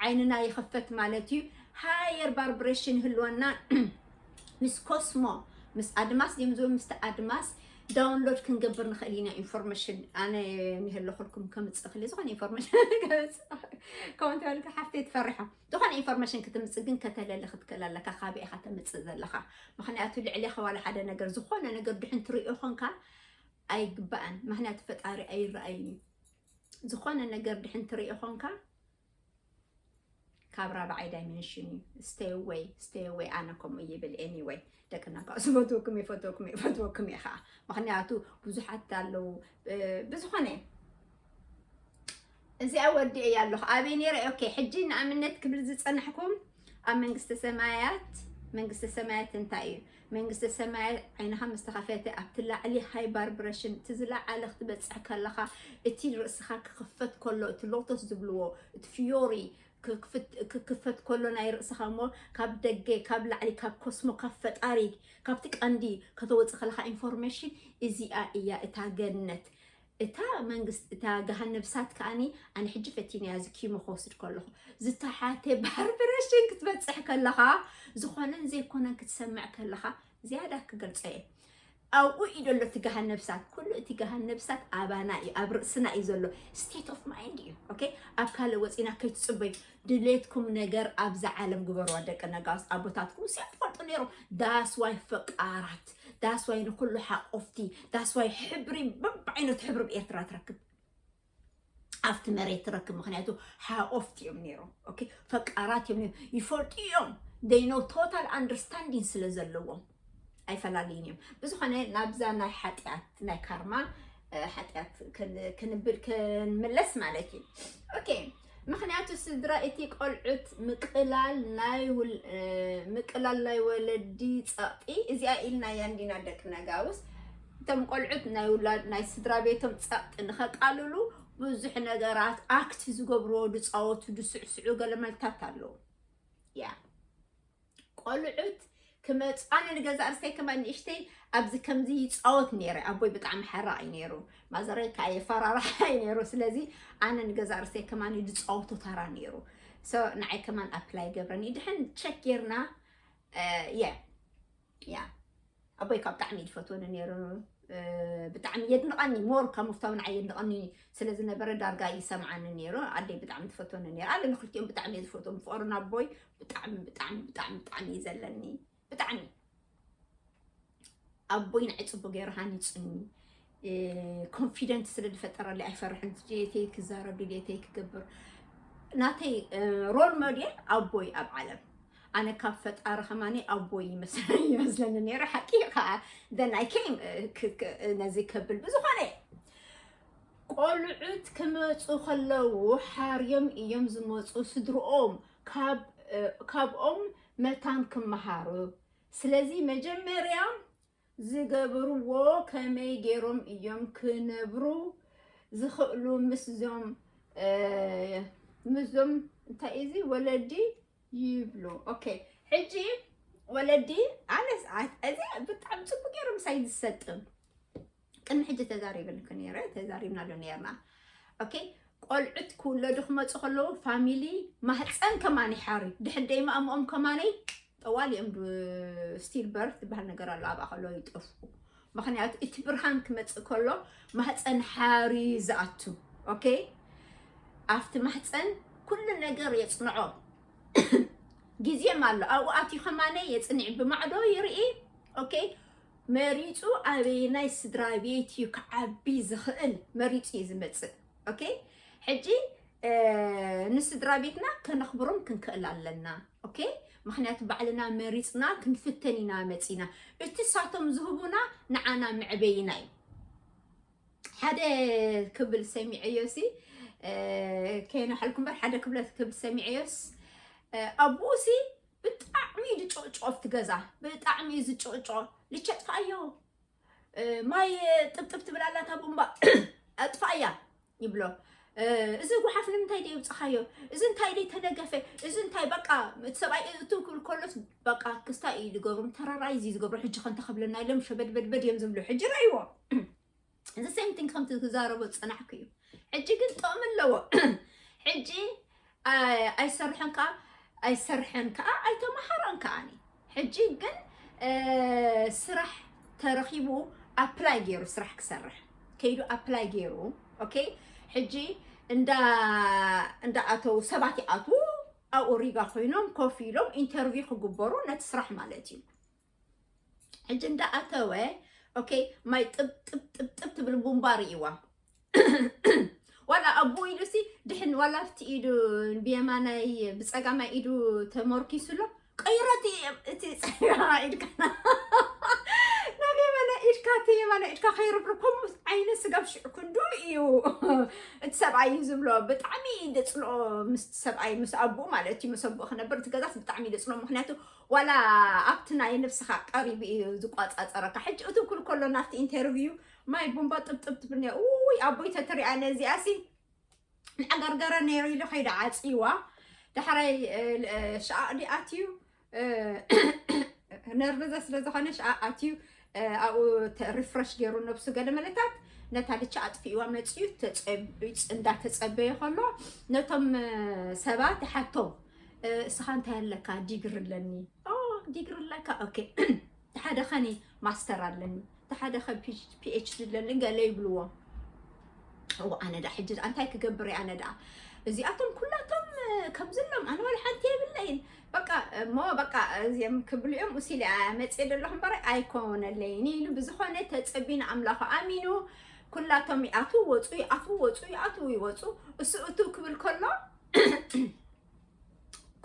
ዓይንና ይኽፈት ማለት እዩ። Higher vibration ይህልወና። ምስ ኮስሞ ምስ ኣድማስ ድም ዝብል ምስቲ ኣድማስ download ክንገብር ንኽእል ኢና። Information ኣነ ንህለኹልኩም ከምፅእ ክእል ዝኾነ information ከምፅእ ከምኡ እንተበልካ ሓፍተይ ትፈርሖ። ዝኾነ information ክትምፅእ ግን ከተለሊ ክትክእል ኣለካ። ካበይ ኢኻ ተምፅእ ዘለኻ? ምኽንያቱ ልዕሌኻ ዋላ ሓደ ነገር ዝኾነ ነገር ድሕን ትሪኦ ኾንካ ኣይግባእን። ምኽንያቱ ፈጣሪ ኣይረኣይን እዩ። ዝኾነ ነገር ድሕን ትሪኦ ኾንካ ካብ ራብዓይ dimension እዩ። Stay away, stay away። ኣነ ከምኡ ይብል። Anyway ደቂ ነጋውስ ዝፈትወኩም ይፈትወኩም ይፈትወኩም እየ ከዓ። ምኽንያቱ ብዙሓት ኣለዉ። ብዝኾነ እዚኣ ወዲኤ እያ ኣለኹ። ኣበይ ነይረ? Okay፣ ሕጂ ንኣብነት ክብል ዝፀናሕኩም ኣብ መንግስተ ሰማያት። መንግስተ ሰማያት እንታይ እዩ? መንግስተ ሰማያት ዓይንኻ ምስ ተኸፈተ ኣብቲ ላዕሊ higher vibration፣ እቲ ዝለዓለ ክትበፅሕ ከለኻ እቲ ርእስኻ ክኽፈት ከሎ፣ እቲ lotus ዝብልዎ እቲ ፍዮሪ ክክፍት- ክክፈት ከሎ ናይ ርእስኻ እሞ ካብ ደገ ካብ ላዕሊ ካብ ኮስሞ ካብ ፈጣሪ ካብቲ ቀንዲ ከተወፅእ ከለኻ information እዚኣ እያ እታ ገነት። እታ መንግስት እታ ገሃነብ እሳት ከኣኒ ኣነ ሕጂ ፈቲነያ እዚ ኪሞ ክወስድ ከለኹ ዝተሓተ vibration ክትበፅሕ ከለኻ ዝኾነን ዘይኮነን ክትሰምዕ ከለኻ ዝያዳ ክገልፆ እየ። ኣብኡ እዩ ዘሎ እቲ ገሃነብ እሳት። ኩሉ እቲ ገሃነብ እሳት ኣባና እዩ፣ ኣብ ርእስና እዩ ዘሎ። State of mind እዩ። Okay፣ ኣብ ካልእ ወፂና ከይትፅበዩ። ድሌትኩም ነገር ኣብዛ ዓለም ግበርዋ ደቂ ነጋውስ። ኣቦታትኩም ሲ ትፈልጡ ነይሮም። That's why ፈቃራት፣ that's why ንኩሉ ሓቆፍቲ፣ that's why ሕብሪ በብዓይነቱ ሕብሪ ብኤርትራ ትረክብ ኣብቲ መሬት ትረክብ። ምኽንያቱ ሓቆፍቲ እዮም ነይሮም። Okay፣ ፈቃራት እዮም ነይሮም። ይፈልጡ እዮም። They know total understanding ስለ ዘለዎም ኣይፈላለዩን እዮም። ብዝኾነ ናብዛ ናይ ሓጢኣት ናይ ካርማ ሓጢኣት ክንብል ክንምለስ ማለት እዩ። Okay፣ ምኽንያቱ ስድራ እቲ ቆልዑት ምቅላል ናይ ምቅላል ናይ ወለዲ ጸቕጢ እዚኣ ኢልና ያንዲና ደቂ ነጋውስ እቶም ቆልዑት ናይ ውላድ ናይ ስድራ ቤቶም ጸቕጢ ንኸቃልሉ ብዙሕ ነገራት ኣክት ዝገብርዎ ዝፃወቱ ዝስዕስዑ ገለ መልታት ኣለዉ። ያ ቆልዑት ክመፁ ኣነ ንገዛ ርስተይ ከማ ንእሽተይ ኣብዚ ከምዚ ይፃወት ነይረ። ኣቦይ ብጣዕሚ ሓራቕ እዩ ነይሩ። ማዘረይ ከዓ የፈራርሓ እዩ ነይሩ። ስለዚ ኣነ ንገዛ ርስተይ ከማ ዝፃወቶ ታራ ነይሩ። ንዓይ ከማን ኣፕላይ ገብረኒ ድሕን ቸክ ጌርና የ ያ ኣቦይ ካብ ብጣዕሚ እዩ ዝፈትወኒ ነይሩ። ብጣዕሚ የድንቐኒ ሞር ካብ ምፍታው ንዓይ የድንቐኒ ስለ ዝነበረ ዳርጋ ይሰምዓኒ ነይሩ። ኣደይ ብጣዕሚ ትፈትወኒ ነይሩ። ኣነ ንክልቲኦም ብጣዕሚ እየ ዝፈትዎም። ፍቕሪ ናቦይ ብጣዕሚ ብጣዕሚ ብጣዕሚ ብጣዕሚ እዩ ዘለኒ። ብጣዕሚ ኣቦይ ንዓይ ፅቡቅ ገይሩ ሃኒፁኒ። ኮንፊደንት ስለ ዝፈጠረለይ ኣይፈርሕን። ድሌተይ ክዛረብ ድሌተይ ክገብር ናተይ ሮል ሞዴል ኣቦይ ኣብ ዓለም ኣነ ካብ ፈጣሪ ከማኒ ኣቦይ ይመስለኒ ነይሩ። ሓቂ ከዓ then I came ነዚ ከብል ብዝኾነ ቆልዑት ክመፁ ከለዉ ሓርዮም እዮም ዝመፁ። ስድርኦም ካብኦም መታን ክመሃሩ። ስለዚ መጀመርያ ዝገብርዎ ከመይ ገይሮም እዮም ክነብሩ ዝኽእሉ ምስዞም ምስዞም እንታይ እዚ ወለዲ ይብሉ። Okay፣ ሕጂ ወለዲ ኣነስ እዚ ብጣዕሚ ፅቡቅ ገይሩ ምሳይ ዝሰጥም ቅድሚ ሕጂ ተዛሪብልክ ነይረ ተዛሪብናሉ ነርና። Okay፣ ቆልዑት ክውለዱ ክመፁ ከለዉ ፋሚሊ ማህፀን ከማን ይሓሪ ድሕር ደይማእምኦም ከማነይ ጠዋል እዮም። ስቲል በርት ዝበሃል ነገር ኣሎ ኣብኣ ከሎ ይጠፍኡ። ምክንያቱ እቲ ብርሃን ክመፅእ ከሎ ማህፀን ሓሪ ዝኣቱ። Okay፣ ኣብቲ ማህፀን ኩሉ ነገር የፅንዖ። ግዜም ኣሎ ኣብኡ ኣትዩ ከማነ የፅንዕ ብማዕዶ ይርኢ። ኦኬ፣ መሪፁ ኣበየናይ ስድራ ቤት እዩ ክዓቢ ዝኽእል መሪፁ እዩ ዝመፅእ። ኦኬ፣ ሕጂ ንስድራ ቤትና ከነኽብሮም ክንክእል ኣለና። ኦኬ፣ ምክንያቱ ባዕልና መሪፅና ክንፍተን ኢና መፂና። እቲ ሳቶም ዝህቡና ንዓና መዕበይና እዩ። ሓደ ክብል ሰሚዐዮ ሲ ከይነሐልኩ እምበር ሓደ ክብለት ክብል ሰሚዐዮስ ኣቦኡ ሲ ብጣዕሚ እዩ ዝጭቕጭቆ ኣብቲ ገዛ። ብጣዕሚ እዩ ዝጭቕጭቆ። ልቸጥፋዮ ማይ ጥብጥብ ትብል ኣላታ ቡምባ ኣጥፋእያ ይብሎ። እዚ ጉሓፍ ንምንታይ ደይ ውፅኻዮ? እዚ እንታይ ደይ ተነገፈ? እዚ እንታይ በቃ እቲ ሰብኣይ እቱ ክብል ከሎስ በቃ ክስታይ እዩ ዝገብሩ ተራራይ እዚ ዝገብሩ ሕጂ ከንተ ከብለና ኢሎም ሸበድበድበድ እዮም ዝብሉ። ሕጂ ረእይዎ እዚ ሴም ቲንግ ከምቲ ዝዛረቦ ዝፀናሕኩ እዩ። ሕጂ ግን ጥቕሚ ኣለዎ። ሕጂ ኣይሰርሐን ከዓ ኣይሰርሐን ከዓ ኣይተመሃረን ከዓ ሕጂ ግን ስራሕ ተረኺቡ ኣፕላይ ገይሩ ስራሕ ክሰርሕ ከይዱ ኣፕላይ ገይሩ። ኦኬ፣ ሕጂ እንዳ እንዳኣተው ሰባት ይኣትዉ ኣብኡ ሪጋ ኮይኖም ኮፍ ኢሎም ኢንተርቪው ክግበሩ ነቲ ስራሕ ማለት እዩ። ሕጂ እንዳኣተወ ኦኬ፣ ማይ ጥብ ጥብ ጥብ ጥብ ትብል ቡምባ ርእይዋ። ዋላ ኣቦ ኢሉ ሲ ድሕን ዋላ ኣብቲ ኢዱ ብየማናይ ብፀጋማይ ኢዱ ተመርኪሱ ኣሎ። ቀይረት እቲ ፀጋማ ኢድካ ናብ የማናይ ኢድካ እቲ የማናይ ኢድካ ከይርብርብ ከምኡ ዓይነት ስጋብ ሽዑ ክንዱ እዩ እቲ ሰብኣይ እዩ ዝብሎ። ብጣዕሚ ደፅልኦ ምስ ሰብኣይ ምስ ኣቦኡ ማለት እዩ ምስ ኣቦኡ ክነብር እቲ ገዛስ ብጣዕሚ ደፅልኦ። ምክንያቱ ዋላ ኣብቲ ናይ ነብስኻ ቀሪቡ እዩ ዝቋፃፀረካ። ሕጂ እቱ ክብል ከሎ ናብቲ ኢንተርቪው ማይ ቡምባ ጥብጥብ ትብል ነያ። ውይ ኣቦይ ተትሪኣ ነዚኣ ሲ ንዓጋርገረ ነይሩ ኢሉ ከይደ ዓፂዋ። ዳሕራይ ሸኣቕ ዲ ኣትዩ ነርቨዘ ስለ ዝኾነ ሸኣቕ ኣትዩ ኣብኡ ሪፍረሽ ገይሩ ነብሱ ገለ መለታት ነታ ልቻ ኣጥፊእዋ መፅዩ እንዳተፀበየ ከሎ ነቶም ሰባት ይሓቶም እስኻ እንታይ ኣለካ? ዲግሪ ኣለኒ። ኦ ዲግሪ ኣለካ? ኦኬ። ተሓደ ኸኒ ማስተር ኣለኒ፣ ተሓደ ኸ ፒኤችዲ ኣለኒ ገለ ይብልዎ። እዎ ኣነ ዳ ሕጂ እንታይ ክገብር እየ ኣነ ዳ እዚኣቶም ኩላቶም ከምዝሎም ኣነ ወላ ሓንቲ የብለይን። በቃ እሞ በቃ እዚኦም ክብሉ እዮም እሲል እያ መፅየ ዘለኹ እምበር ኣይኮነለይን ኢሉ ብዝኾነ ተፀቢን ኣምላኹ ኣሚኑ ኩላቶም ይኣትዉ ወፁ ይኣትዉ ወፁ ይኣትዉ ይወፁ። እሱ እቱ ክብል ከሎ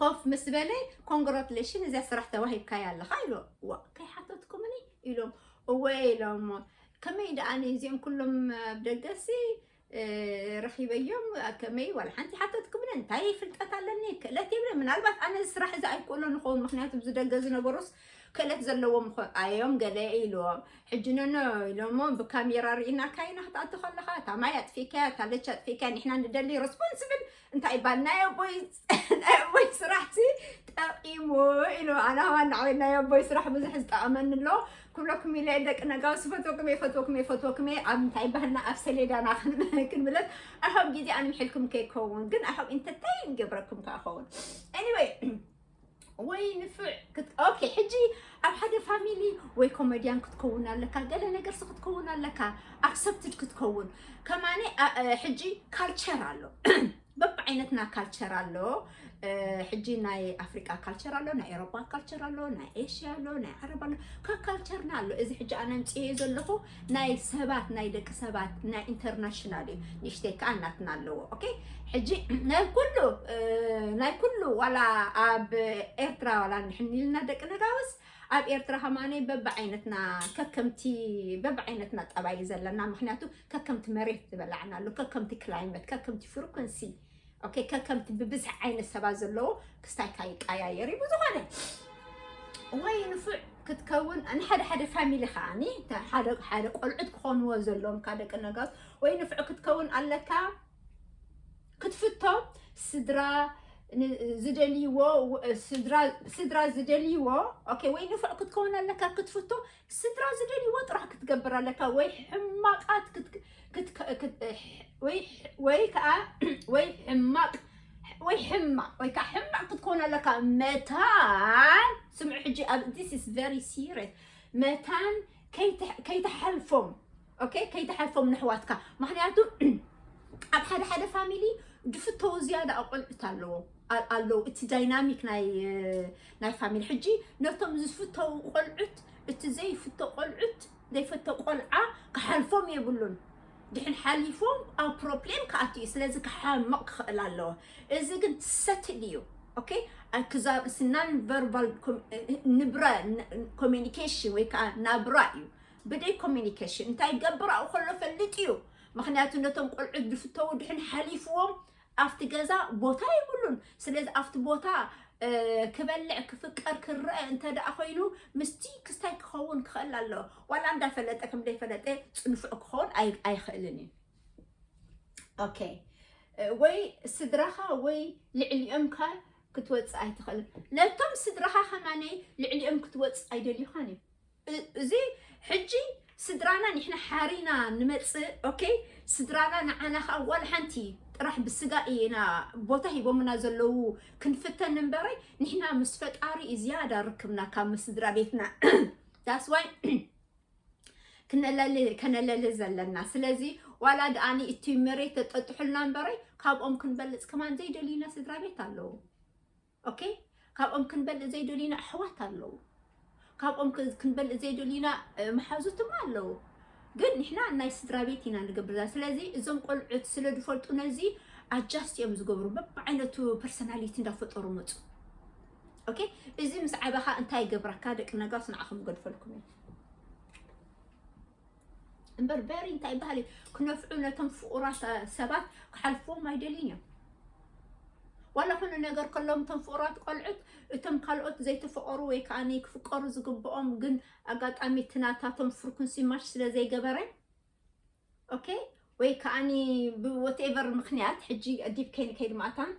ኮፍ ምስ በለ ኮንግራትሌሽን እዚኣ ስራሕ ተዋሂብካያ ኣለኻ ኢሎ። ዋ ከይሓተትኩምኒ ኢሎም። እወ ኢሎም። ከመይ ደኣ እዚኦም ኩሎም ኣብ ደገሲ ረኺበዮም ከመይ ዋላ ሓንቲ ሓተትኩምኒ እንታይ ፍልጠት ኣለኒ ክእለት የብለ። ምናልባት ኣነ ስራሕ እዚ ኣይክእሎ ንኸውን ምክንያቱ ኣብዚ ደገ ዝነበሩስ ክእለት ዘለዎም እዮም ገለ ኢልዎም። ሕጂ ነኖ ኢሎሞ ብካሜራ ርኢናካ ኢና ክትኣቱ ከለኻ እታ ማይ ኣጥፊእካያ እታ ለች ኣጥፊእካያ ንሕና ንደሊ ሬስፖንስብል እንታይ ይባል ናይ ኣቦይ ናይ ኣቦይ ስራሕ ሲ ጠቂሙ ኢሉ ኣና ዋና ናይ ኣቦይ ስራሕ ብዙሕ ዝጠቐመኒ ኣሎ። ክብለኩም ኢለ ደቂ ነጋውስ ፈትወኩም እየ ፈትወኩም እየ ፈትወኩም እየ ኣብ እንታይ ባህልና ኣብ ሰሌዳና ክንምለስ ኣርሃብ ግዜ ኣንምሕልኩም ከይከውን ግን ኣርሃብ ኢንተርቴይን ገብረኩም ከኸውን። Anyway ወይ ንፍዕ ኦኬ። ሕጂ ኣብ ሓደ ፋሚሊ ወይ ኮሜድያን ክትከውን ኣለካ ገለ ነገርሲ ክትከውን ኣለካ ኣክሰፕትድ ክትከውን ከማነ። ሕጂ ካልቸር ኣሎ በብዓይነትና ካልቸር ኣሎ። ሕጂ ናይ ኣፍሪቃ ካልቸር ኣሎ ናይ ኤሮፓ ካልቸር ኣሎ ናይ ኤሽያ ኣሎ ናይ ዓረብ ኣሎ ካብ ካልቸርና ኣሎ። እዚ ሕጂ ኣነ ኣምፅኤ ዘለኹ ናይ ሰባት ናይ ደቂ ሰባት ናይ ኢንተርናሽናል እዩ። ንእሽተይ ከዓ እናትና ኣለዎ። ኦኬ ሕጂ ናይ ኩሉ ናይ ኩሉ ዋላ ኣብ ኤርትራ ዋላ ንሕኒልና ደቂ ነጋውስ ኣብ ኤርትራ ከማነ በብዓይነትና ከከምቲ በብዓይነትና ጠባይ ዘለና ምክንያቱ ከከምቲ መሬት ዝበላዕና ኣሎ ከከምቲ ክላይመት ከከምቲ ፍሪኮንሲ ኦኬ ከከምቲ ብብዝሒ ዓይነት ሰባት ዘለዎ ክስታይካ ይቀያየር እዩ። ብዝኾነ ወይ ንፉዕ ክትከውን ንሓደ ሓደ ፋሚሊ ከዓኒ ሓደ ቆልዑት ክኾንዎ ዘለዎም ካ ደቂ ነጋውስ ወይ ንፉዕ ክትከውን ኣለካ። ክትፍቶ ስድራ ዝደልይዎ ስድራ ዝደልይዎ ኦኬ ወይ ንፉዕ ክትከውን ኣለካ ክትፍቶ ስድራ ዝደልይዎ ጥራሕ ክትገብር ኣለካ ወይ ሕማቃት ወይ ከዓ ወይ ሕማቅ ወይ ሕማቅ ወይ ከዓ ሕማቅ ክትከውን ኣለካ። መታን ስምዑ ሕጂ ኣብ this is very serious መታን ከይተሓልፎም ኦኬ ከይተሓልፎም ንሕዋትካ ምክንያቱ ኣብ ሓደ ሓደ ፋሚሊ ዝፍተው ዝያዳ ኣቆልዑት ኣለዎ ኣለዉ። እቲ ዳይናሚክ ናይ ናይ ፋሚሊ ሕጂ ነቶም ዝፍተው ቆልዑት፣ እቲ ዘይፍቶ ቆልዑት፣ ዘይፈቶ ቆልዓ ክሓልፎም የብሉን። ድሕን ሓሊፎም ኣብ ፕሮብሌም ክኣቱ እዩ። ስለዚ ክሓምቕ ክኽእል ኣለዎ። እዚ ግን ሰትል እዩ። ኦኬ፣ ክዛብ ስናን ቨርባል ንብረ ኮሚኒኬሽን ወይ ከዓ ናብራ እዩ። ብደይ ኮሚኒኬሽን እንታይ ገብር ኣብኡ ከሎ ፈልጥ እዩ። ምክንያቱ ነቶም ቆልዑት ዝፍተው ድሕን ሓሊፍዎም ኣብቲ ገዛ ቦታ የብሉን። ስለዚ ኣብቲ ቦታ ክበልዕ ክፍቀር ክረአ እንተ ደኣ ኮይኑ ምስቲ ክስታይ ክኸውን ክኽእል ኣለዎ። ዋላ እንዳፈለጠ ከም ዘይፈለጠ ጽንፉዕ ክኸውን ኣይክእልን እዩ። ኦኬ፣ ወይ ስድራኻ ወይ ልዕሊኦምካ ክትወፅእ ኣይትኽእልን። ነቶም ስድራኻ ከማነይ ልዕሊኦም ክትወፅእ ኣይደልዩኻን እዩ። እዚ ሕጂ ስድራና ንሕና ሓሪና ንመፅእ። ኦኬ፣ ስድራና ንዓና ከዓ ዋላ ሓንቲ ጥራሕ ብስጋ ኢና ቦታ ሂቦምና ዘለዉ ክንፍተን እምበረይ ንሕና ምስ ፈጣሪ እዩ ዝያዳ ርክብና ካብ ምስ ስድራ ቤትና። ዳስ ዋይ ከነለሊ ዘለና። ስለዚ ዋላ ደኣኒ እቲ መሬት ተጠጥሑልና እምበረይ ካብኦም ክንበልፅ ከማን ዘይደልዩና ስድራ ቤት ኣለዉ። ኦኬ፣ ካብኦም ክንበልእ ዘይደልዩና ኣሕዋት ኣለዉ። ካብኦም ክንበልእ ዘይደልዩና መሓዙትማ ኣለዉ። ግን ንሕና ናይ ስድራ ቤት ኢና ንገብርዛ። ስለዚ እዞም ቆልዑት ስለ ዝፈልጡ ነዚ ኣጃስት እዮም ዝገብሩ። በብዓይነቱ ፐርሰናሊቲ እንዳፈጠሩ መፁ። ኦኬ፣ እዚ ምስ ዓበኻ እንታይ ይገብረካ? ደቂ ነጋስ ንዓኹም ገድፈልኩም እዩ። እምበር በሪ እንታይ ይበሃል እዩ? ክነፍዑ ነቶም ፍቑራት ሰባት ክሓልፍዎም ኣይደልዩን እዮም። ዋላ ኩሉ ነገር ከሎም እቶም ፍቑራት ቆልዑት እቶም ካልኦት ዘይተፈቐሩ ወይ ከዓ ክፍቀሩ ዝግብኦም ግን ኣጋጣሚ እቲ ናታቶም ፍርኩንሲ ማች ስለ ዘይገበረ ኦኬ፣ ወይ ከዓኒ ብወትኤቨር ምክንያት ሕጂ ዲፕ ከይንከይድ ማእታን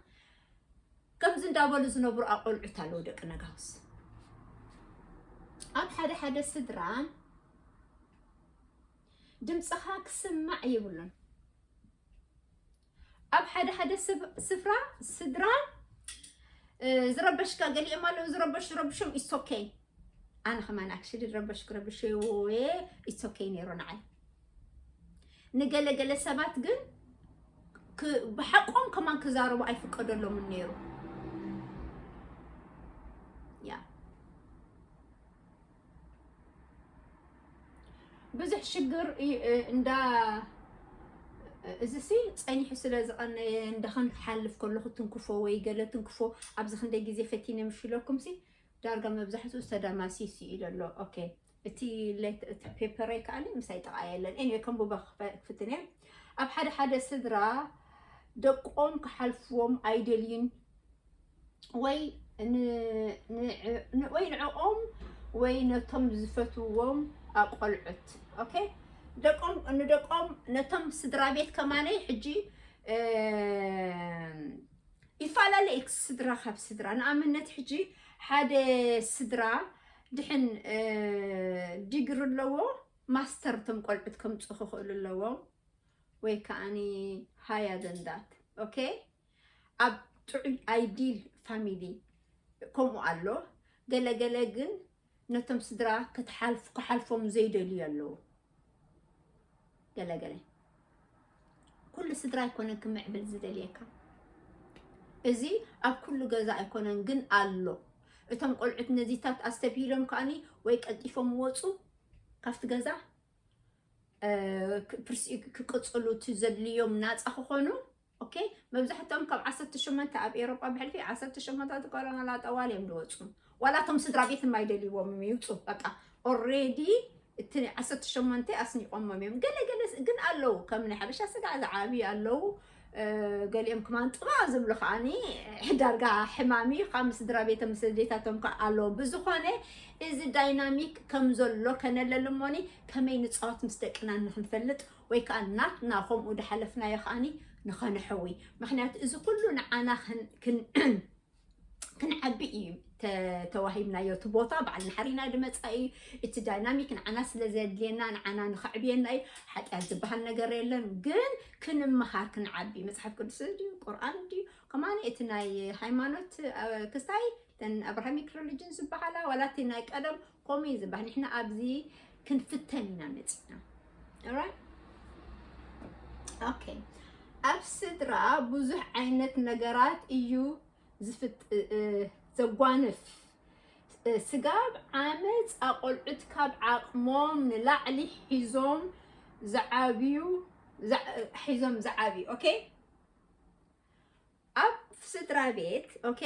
ከምዚ እንዳበሉ ዝነብሩ ኣቆልዑት ኣለዉ። ደቂ ነጋውስ ኣብ ሓደ ሓደ ስድራ ድምፅኻ ክስማዕ ይብሉን። ኣብ ሓደ ሓደ ስፍራ ስድራ ዝረበሽካ ገሊኦም ኣለዉ። ዝረበሽ ረብሾም ኢትስ ኦኬ። ኣነ ከማን ኣክሽሊ ዝረበሽኩ ረብሸ ኢትስ ኦኬ ነይሩ ንዓይ። ንገለገለ ሰባት ግን ብሓቆም ከማን ክዛረቡ ኣይፍቀደሎምን ነይሩ። ያ ብዙሕ ሽግር እንዳ እዚ ሲ ጸኒሑ ስለ ዝቐነየ እንዳ ክንሓልፍ ከለኹ ትንክፎ ወይ ገለ ትንክፎ ኣብዚ ክንደይ ግዜ ፈቲነ ምሽለኩም ሲ ዳርጋ መብዛሕትኡ ዝተዳማሲስ እዩ ዘሎ። ኦኬ፣ እቲ ሌት እቲ ፔፐረይ ከኣኒ ምሳይ ጠቓ የለን። ኤኒዌ ከምብባ ክፍትን እየ። ኣብ ሓደ ሓደ ስድራ ደቆም ክሓልፍዎም ኣይደልዩን ወይ ወይ ንዕኦም ወይ ነቶም ዝፈትውዎም ኣቆልዑት። ኦኬ፣ ደቆም ንደቆም ነቶም ስድራ ቤት ከማነይ ሕጂ ይፈላለ እዩ ስድራ ካብ ስድራ። ንኣብነት ሕጂ ሓደ ስድራ ድሕን ዲግሪ ኣለዎ፣ ማስተር እቶም ቆልዑት ከምፅኡ ክኽእሉ ኣለዎም ወይ ከዓኒ ሃያ ደንዳት። ኦኬ፣ ኣብ ጥዑይ ኣይዲል ፋሚሊ ከምኡ ኣሎ። ገለገለ ግን ነቶም ስድራ ክትሓልፍ ክሓልፎም ዘይደልዩ ኣለዉ። ገለገለ ኩሉ ስድራ ኣይኮነን ክምዕብል ዝደልየካ። እዚ ኣብ ኩሉ ገዛ ኣይኮነን ግን ኣሎ። እቶም ቆልዑት ነዚታት ኣስተብሂሎም ከኣኒ ወይ ቀልጢፎም ወፁ ካብቲ ገዛ ክቅፅሉ እቲ ዘድልዮም ናፃ ክኾኑ። ኦኬ፣ መብዛሕትኦም ካብ ዓሰርተ ሸሞንተ ኣብ ኤሮጳ ብሕልፊ ዓሰርተ ሸሞንተ ትቆሎና ላጠዋል እዮም ዝወፁ። ዋላ እቶም ስድራ ቤት የማይደልይዎም ይውፁ። በቃ ኦሬዲ እቲ ዓሰርተ ሸሞንተ ኣስኒቆሞም እዮም። ገለ ገለ ግን ኣለዉ ከም ናይ ሓበሻ ስጋ ዝዓብዩ ኣለዉ። ገሊኦም ክማን ጥባ ዝብሉ ከዓኒ ዳርጋ ሕማሚ ካብ ስድራ ቤቶም ስደታቶም ከዓ ኣለዉ። ብዝኾነ እዚ ዳይናሚክ ከም ዘሎ ከነለልሞኒ ከመይ ንፃወት ምስ ደቅና ንክንፈልጥ ወይ ከዓ ናትና ከምኡ ዝሓለፍናዮ ከዓኒ ንኸነሕዊ። ምክንያቱ እዚ ኩሉ ንዓና ክንዓቢ እዩ ተዋሂብናዮ። እቲ ቦታ በዓል ንሓሪና ድመፃ እዩ። እቲ ዳይናሚክ ንዓና ስለ ዘድልየና ንዓና ንኸዕብየና እዩ። ሓጢኣት ዝበሃል ነገር የለን፣ ግን ክንመሃር ክንዓቢ መፅሓፍ ቅዱስ ድዩ ቁርኣን ድዩ ከማኒ እቲ ናይ ሃይማኖት ክስታይ ተን ኣብርሃሚክ ሪሊጅን ዝበሃላ ዋላ እቲ ናይ ቀደም ኮሜ ዝበሃል ንሕና ኣብዚ ክንፍተን ኢና መፂና። ኦራይት ኦኬ። ኣብ ስድራ ብዙሕ ዓይነት ነገራት እዩ ዝፍጥ-፣ እ፣ ዘጓንፍ። እ፣ ስጋብ ዓመፅ ኣቆልዑት ካብ ዓቕሞም ንላዕሊ ሒዞም ዝዓብዩ፣ ዝዓ-፣ ሒዞም ዝዓብዩ። ኦኬ? ኣብ ስድራ ቤት፣ ኦኬ?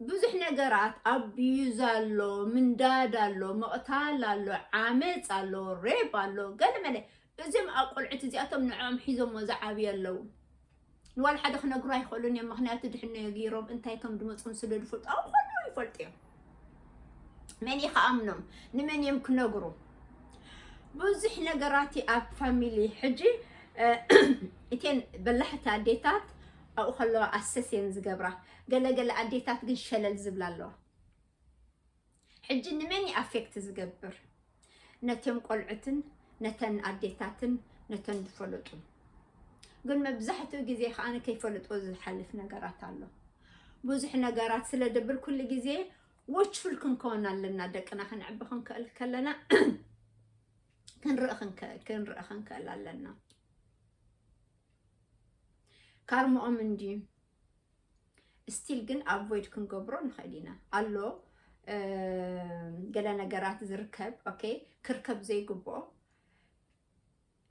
ብዙሕ ነገራት፣ ኣቢዩዝ ኣሎ፣ ምንዳድ ኣሎ፣ ምቕታል ኣሎ፣ ዓመፅ ኣሎ፣ ሬፕ ኣሎ፣ ገለመለ። እዚኦም ኣቆልዑት እዚኣቶም ንዕኦም ሒዞሞ ዝዓብዩ ኣለዉ። ንዋላ ሓደ ክነግሩ ኣይኽእሉን እዮም፣ ምኽንያቱ ድሕን ነጊሮም እንታይ ከም ድመፅም ስለ ድፈልጡ፣ ኣብ ኾኖ ይፈልጡ እዮም። መን እዩ ክኣምኖም? ንመን እዮም ክነግሩ? ብዙሕ ነገራት እዩ ኣብ ፋሚሊ። ሕጂ፣ እ፣ እተን በላሕቲ ኣዴታት ኣብኡ ከለዋ ኣሰስ እየን ዝገብራ። ገለ ገለ ኣዴታት ግን ሸለል ዝብላ ኣለዋ። ሕጂ ንመን እዩ ኣፌክት ዝገብር? ነቶም ቆልዑትን፣ ነተን ኣዴታትን፣ ነተን ዝፈለጡ። ግን መብዛሕትኡ ግዜ ከኣ ከይፈለጥዎ ዝሓልፍ ነገራት ኣሎ። ብዙሕ ነገራት ስለ ደብል ኩሉ ግዜ ዎችፉል ክንከውን ኣለና። ደቅና ክንዕቢ ክንክእል ከለና ክንርኢ ክንከ-፣ ክንርኢ ክንክእል ኣለና። ካርምኦም እንድዩ። ስቲል ግን ኣቮይድ ክንገብሮ ንኽእል ኢና። ኣሎ፣ እ፣ ገለ ነገራት ዝርከብ፣ ኦኬ፣ ክርከብ ዘይግብኦ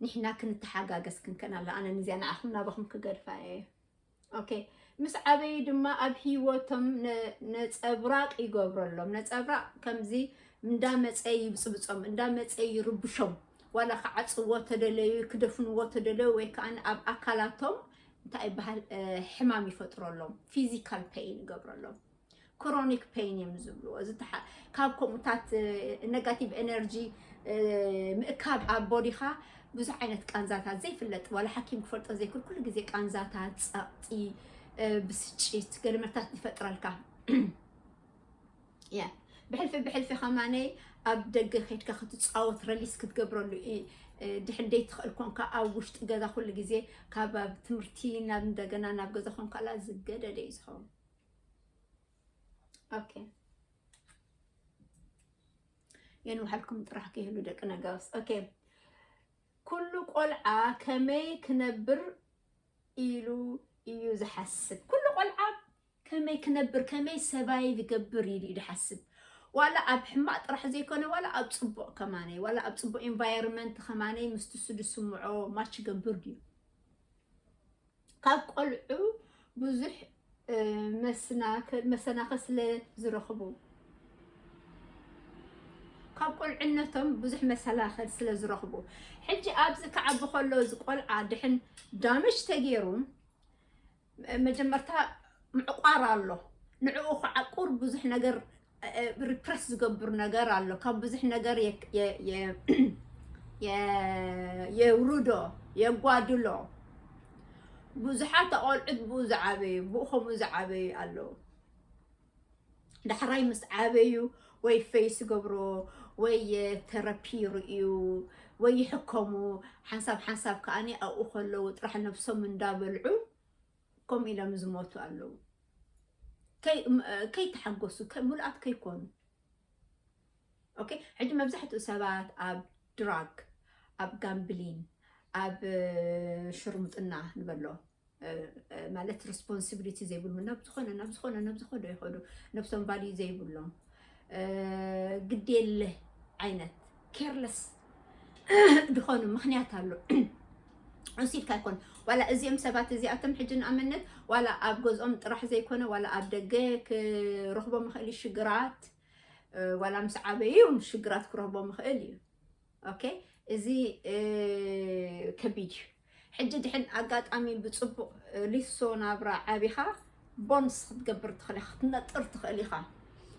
ንሕና ክንተሓጋገዝ ክንክእል ኣለ። ኣነ ንዚኣ ንዓኹም ናባኹም ክገድፋ እየ። ኦኬ፣ ምስ ዓበዩ ድማ ኣብ ህይወቶም ነ-፣ ነጸብራቕ ይገብረሎም። ነጸብራቕ ከምዚ እንዳመጸ ይብጽብጾም፣ እንዳመጸ ይርብሾም። ዋላ ክዓጽዎ ተደለዩ፣ ክደፍንዎ ተደለዩ፣ ወይ ከኣ ኣብ ኣካላቶም እንታይ ይበሃል፣ እ፣ ሕማም ይፈጥረሎም፣ ፊዚካል ፔይን ይገብረሎም። ክሮኒክ ፔይን እዮም ዝብልዎ። እዚ ተሓ-፣ ካብ ከምኡታት፣ እ፣ ነጋቲቭ ኤነርጂ፣ እ፣ ምእካብ ኣብ ቦዲኻ ብዙሕ ዓይነት ቃንዛታት ዘይፍለጥ፣ ዋላ ሓኪም ክፈልጦ ዘይክእል፣ ኩሉ ግዜ ቃንዛታት፣ ጸቕጢ፣ እ፣ ብስጭት፣ ገለ መርታት ይፈጥረልካ። ያ፣ ብሕልፊ ብሕልፊ ከማነይ ኣብ ደገ ከይድካ ክትጻወት፣ ረሊስ ክትገብረሉ እ-፣ እ፣ ድሕን ደይትኽእል ኮንካ ኣብ ውሽጢ ገዛ ኩሉ ግዜ ካብ ኣብ ትምህርቲ ናብ እንደገና ናብ ገዛ ኮንካ ላ ዝገደደ እዩ ዝኸውን። ኦኬ። የንውሓልኩም ጥራሕ ከይህሉ ደቂ ነጋውስ። ኦኬ። ኩሉ ቆልዓ ከመይ ክነብር ኢሉ እዩ ዝሓስብ። ኩሉ ቆልዓ ከመይ ክነብር፣ ከመይ ሰቫይቭ ይገብር ኢሉ እዩ ዝሓስብ። ዋላ ኣብ ሕማቕ ጥራሕ ዘይኮነ፣ ዋላ ኣብ ጽቡቕ ከማነይ፣ ዋላ ኣብ ጽቡቕ ኢንቫይሮንመንት ከማነይ ምስቲ እሱ ዝስምዖ ማች ይገብር ድዩ? ካብ ቆልዑ ብዙሕ፣ እ፣ መስናክ-፣ መሰናኽል ስለ ዝረኽቡ፣ ካብ ቆልዕነቶም ብዙሕ መሰናኽል ስለ ዝረኽቡ፣ ሕጂ ኣብዚ ክዓቢ ከሎ እዚ ቆልዓ ድሕን ዳመጅ ተገይሩ፣ መጀመርታ ምዕቋር ኣሎ። ንዕኡ ክዓቁር ብዙሕ ነገር፣ እ፣ ሪፕረስ ዝገብር ነገር ኣሎ። ካብ ብዙሕ ነገር የ-፣ የ-፣ የ-፣ የ-፣ የውርዶ፣ የጓድሎ። ብዙሓት ኣቆልዑት ብኡ ዝዓበዩ፣ ብኡ ከምኡ ዝዓበዩ ኣለዉ። ዳሕራይ ምስ ዓበዩ ወይ ፌስ ይገብሮ፣ ወይ ተረፒ ይርእዩ፣ ወይ ይሕከሙ። ሓንሳብ ሓንሳብ ከኣኒ ኣብኡ ከለዉ ጥራሕ ነብሶም እንዳበልዑ ከምኡ ኢሎም ዝሞቱ ኣለዉ። ከይ-፣ ም-፣ ከይተሓጎሱ፣ ከ-፣ ምሉኣት ከይኮኑ። ኦኬ፣ ሕጂ መብዛሕትኡ ሰባት ኣብ ድራግ፣ ኣብ ጋምብሊን፣ ኣብ፣ እ፣ ሽርሙጥና ንበሎ፣ እ፣ እ፣ ማለት ሪስፖንሲቢሊቲ ዘይብሉ፣ ናብ ዝኾነ፣ ናብ ዝኾነ፣ ናብ ዝኾነ ይኸዱ። ነብሶም ቫልዩ ዘይብሎም፣ እ፣ ግዴለ ዓይነት፣ ኬርለስ ዝኾኑ ምኽንያት ኣሎ። ወሲድካ ይኮን። ዋላ እዚኦም ሰባት እዚኣቶም ሕጂ ንኣብነት ዋላ ኣብ ገዝኦም ጥራሕ ዘይኮነ፣ ዋላ ኣብ ደገ ክረኽቦም ይኽእል እዩ ሽግራት፣ እ፣ ዋላ ምስ ዓበዩ ሽግራት ክረኽቦም ይኽእል እዩ። ኦኬ፣ እዚ፣ እ፣ ከቢድ እዩ። ሕጂ ድሕን ኣጋጣሚ ብጽቡቕ፣ እ፣ ሊሶ ናብራ ዓቢኻ ቦንስ ክትገብር ትኽእል ኢኻ፣ ክትነጥር ትኽእል ኢኻ።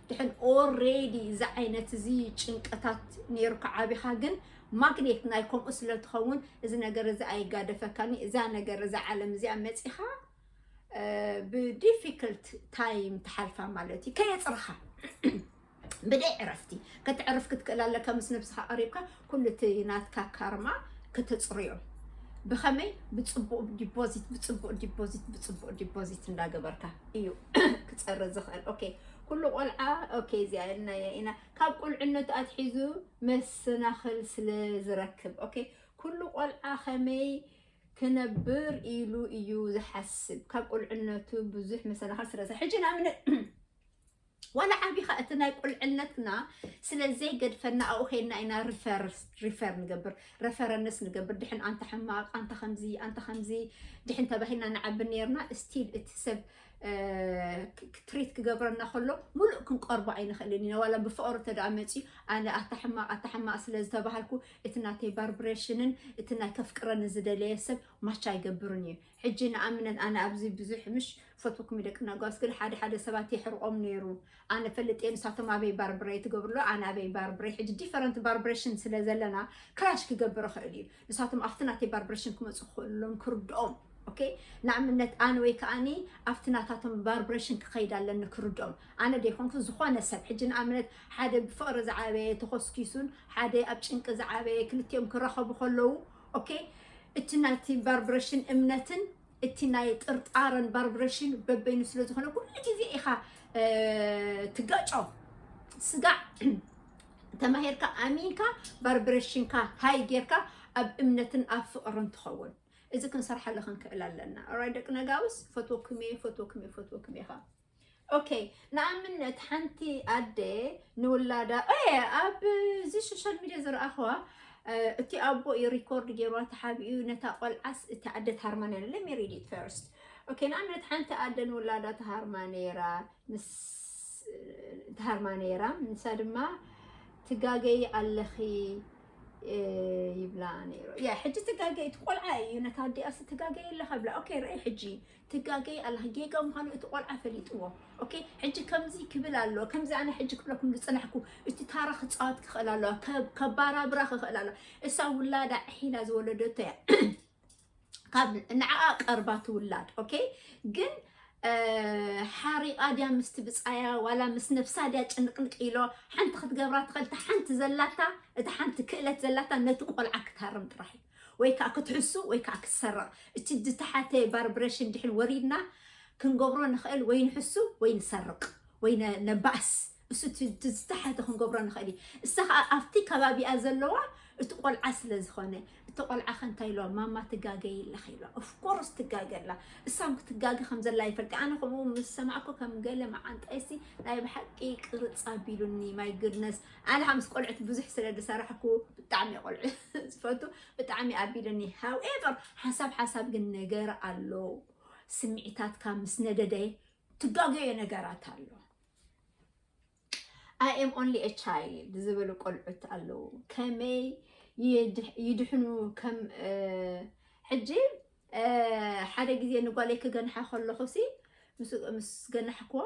ድሕን ኦሬዲ እዚ ዓይነት እዚ ጭንቀታት ነይሩካ ዓቢኻ፣ ግን ማግኔት ናይ ከምኡ ስለ ትኸውን፣ እዚ ነገር እዚ ኣይጋደፈካኒ፣ እዛ ነገር፣ እዛ ዓለም እዚኣ መጺኻ፣ እ፣ ብዲፊክልት ታይም ትሓልፋ ማለት እዩ። ከየጽረኻ፣ ብደይ ዕረፍቲ ከተዕርፍ ክትክእል ኣለካ። ምስ ነብስኻ ቀሪብካ፣ ኩሉ እቲ ናትካ ካርማ ከተጽርዮ። ብኸመይ? ብጽቡቕ ዲፖዚት፣ ብጽቡቕ ዲፖዚት፣ ብጽቡቕ ዲፖዚት እንዳገበርካ እዩ ክጸሪ ዝኽእል። ኦኬ፣ ኩሉ ቆልዓ፣ ኦኬ፣ እዚኣ ኢልናያ ኢና። ካብ ቁልዕነቱ ኣትሒዙ መሰናኽል ስለ ዝረክብ፣ ኦኬ፣ ኩሉ ቆልዓ ከመይ ክነብር ኢሉ እዩ ዝሓስብ። ካብ ቁልዕነቱ ብዙሕ መሰናኽል ስለ ዝሓ-፣ ሕጂ ንኣብነት ዋላ ዓቢኻ እቲ ናይ ቁልዕነትና ስለ ዘይገድፈና ኣብኡ ኸይድና ኢና ሪፈር ሪፈር ንገብር፣ ረፈረንስ ንገብር። ድሕን ኣንታ ሕማቕ፣ ኣንታ ከምዚ፣ ኣንታ ከምዚ ድሕን ተባሂልና ንዓቢ ነይርና። ስቲል እቲ ሰብ ትሪት ክገብረና ከሎ ሙሉእ ክንቀርቦ ኣይንኽእልን ኢና። ዋላ ብፍቕሪ እንተ ደኣ መፂኡ ኣነ ኣታ ሕማቕ ኣታ ሕማቕ ስለ ዝተባሃልኩ እቲ ናተይ ባርብሬሽንን እቲ ናይ ከፍቅረኒ ዝደለየ ሰብ ማች ኣይገብርን እዩ። ሕጂ ንኣብነት ኣነ ኣብዚ ብዙሕ ምሽ ፈትኩም ደቂ ነጋውስ ግን ሓደ ሓደ ሰባት የሕርቆም ነይሩ። ኣነ ፈልጥ እየ ንሳቶም ኣበይ ባርብሬ ትገብርሎ ኣነ ኣበይ ባርብሬ። ሕጂ ዲፈረንት ባርብሬሽን ስለ ዘለና ክላሽ ክገብር ይኽእል እዩ። ንሳቶም ኣብቲ ናተይ ባርብሬሽን ክመፁ ክኽእሎም ክርድኦም። ኦኬ፣ ንኣብነት ኣነ ወይ ከኣኒ ኣብቲ ናታቶም ባርብሬሽን ክኸይድ ኣለኒ ክርድኦም። ኣነ ደይኮንኩ ዝኾነ ሰብ ሕጂ ንኣብነት ሓደ ብፍቕሪ ዝዓበየ ተኾስኪሱን ሓደ ኣብ ጭንቂ ዝዓበየ ክልቲኦም ክራኸቡ ከለዉ ኦኬ፣ እቲ ናቲ ባርብሬሽን እምነትን እቲ ናይ ጥርጣረን ባርብሬሽን በበይኑ ስለ ዝኾነ ኩሉ ግዜ ኢኻ ትጋጮ። ስጋዕ ተማሂርካ ኣሚንካ ባርብሬሽንካ ሃይ ጌርካ ኣብ እምነትን ኣብ ፍቕርን ትኸውን። እዚ ክንሰርሓሉ ክንክእል ኣለና። ኦራይ ደቂ ነጋውስ ፈትወኩም እየ ፈትወኩም እየ ፈትወኩም እየ። ኦኬ፣ ንኣብነት ሓንቲ ኣደ ንውላዳ ኣብ እዚ ሶሻል ሚድያ ዝረኣኽዋ እቲ ኣቦ እዩ ሪኮርድ ገይርዋ ተሓቢኡ ነታ ቆልዓስ እቲ ኣደ ትሃርማ ነይራ። Let me read it first. ኦኬ፣ ንኣብነት ሓንቲ ኣደ ንውላዳ ትሃርማ ነይራ ምስ ትሃርማ ነይራ። ንሳ ድማ ትጋገይ ኣለኺ ይብላ ነይሩ። ያ ሕጂ ትጋገይ እቲ ቆልዓ እዩ ነታ ኣዲኣስ ትጋገይ ኣለኻ ብላ። ኦኬ ርአይ ሕጂ ትጋገይ ኣለኻ ጌጋ ምዃኑ እቲ ቆልዓ ፈሊጥዎ። ኦኬ ሕጂ ከምዚ ክብል ኣሎ ከምዚ ኣነ ሕጂ ክብለኩም ዝፅናሕኩ እቲ ታራ ክፃወት ክኽእል ኣሎ ከባራብራ ክኽእል ኣሎ። እሳ ውላዳ ዕሒላ ዝወለደቶ እያ። ካብ ንዓኣ ቀርባ ትውላድ ኦኬ ግን ሓሪቓ ድያ ምስቲ ብፃያ ዋላ ምስ ነብሳ ድያ ጭንቅንቅ ኢሎ ሓንቲ ክትገብራ ትኽእል እታ ሓንቲ ዘላታ እታ ሓንቲ ክእለት ዘላታ ነቲ ቆልዓ ክትሃርም ጥራሕ እዩ። ወይ ከዓ ክትሕሱ ወይ ከዓ ክትሰርቕ። እቲ ዝተሓተ ባርብሬሽን ድሕን ወሪድና ክንገብሮ ንኽእል ወይ ንሕሱ ወይ ንሰርቕ ወይ ነባእስ። እሱ ዝተሓተ ክንገብሮ ንኽእል እዩ። እሳ ከዓ ኣብቲ ከባቢኣ ዘለዋ እቲ ቆልዓ ስለ ዝኾነ እቲ ቆልዓ ከ እንታይ ኢልዋ ማማ ትጋገይ ኣለኺ ኢልዋ። ኦፍኮርስ ትጋገ ኣላ። እሳም ክትጋገ ከም ዘላ ይፈልጥ። ኣነ ከምኡ ምስ ሰማዕኩ ከም ገለ መዓንጣይሲ ናይ ብሓቂ ቅርፅ ኣቢሉኒ። ማይ ግድነስ ኣነ ምስ ቆልዕት ብዙሕ ስለ ዝሰራሕኩ ብጣዕሚ ቆልዑ ዝፈቱ ብጣዕሚ ኣቢሉኒ። ሃውኤቨር ሓንሳብ ሓንሳብ ግን ነገር ኣሎ። ስምዒታትካ ምስ ነደደ ትጋገዮ ነገራት ኣሎ። I am only a child ዝብሉ ቆልዑት ኣለዉ። ከመይ ይድሕኑ ከም ሕጂ ሓደ ግዜ ንጓለይ ክገንሓ ከለኹ ሲ ምስ ገናሕክዋ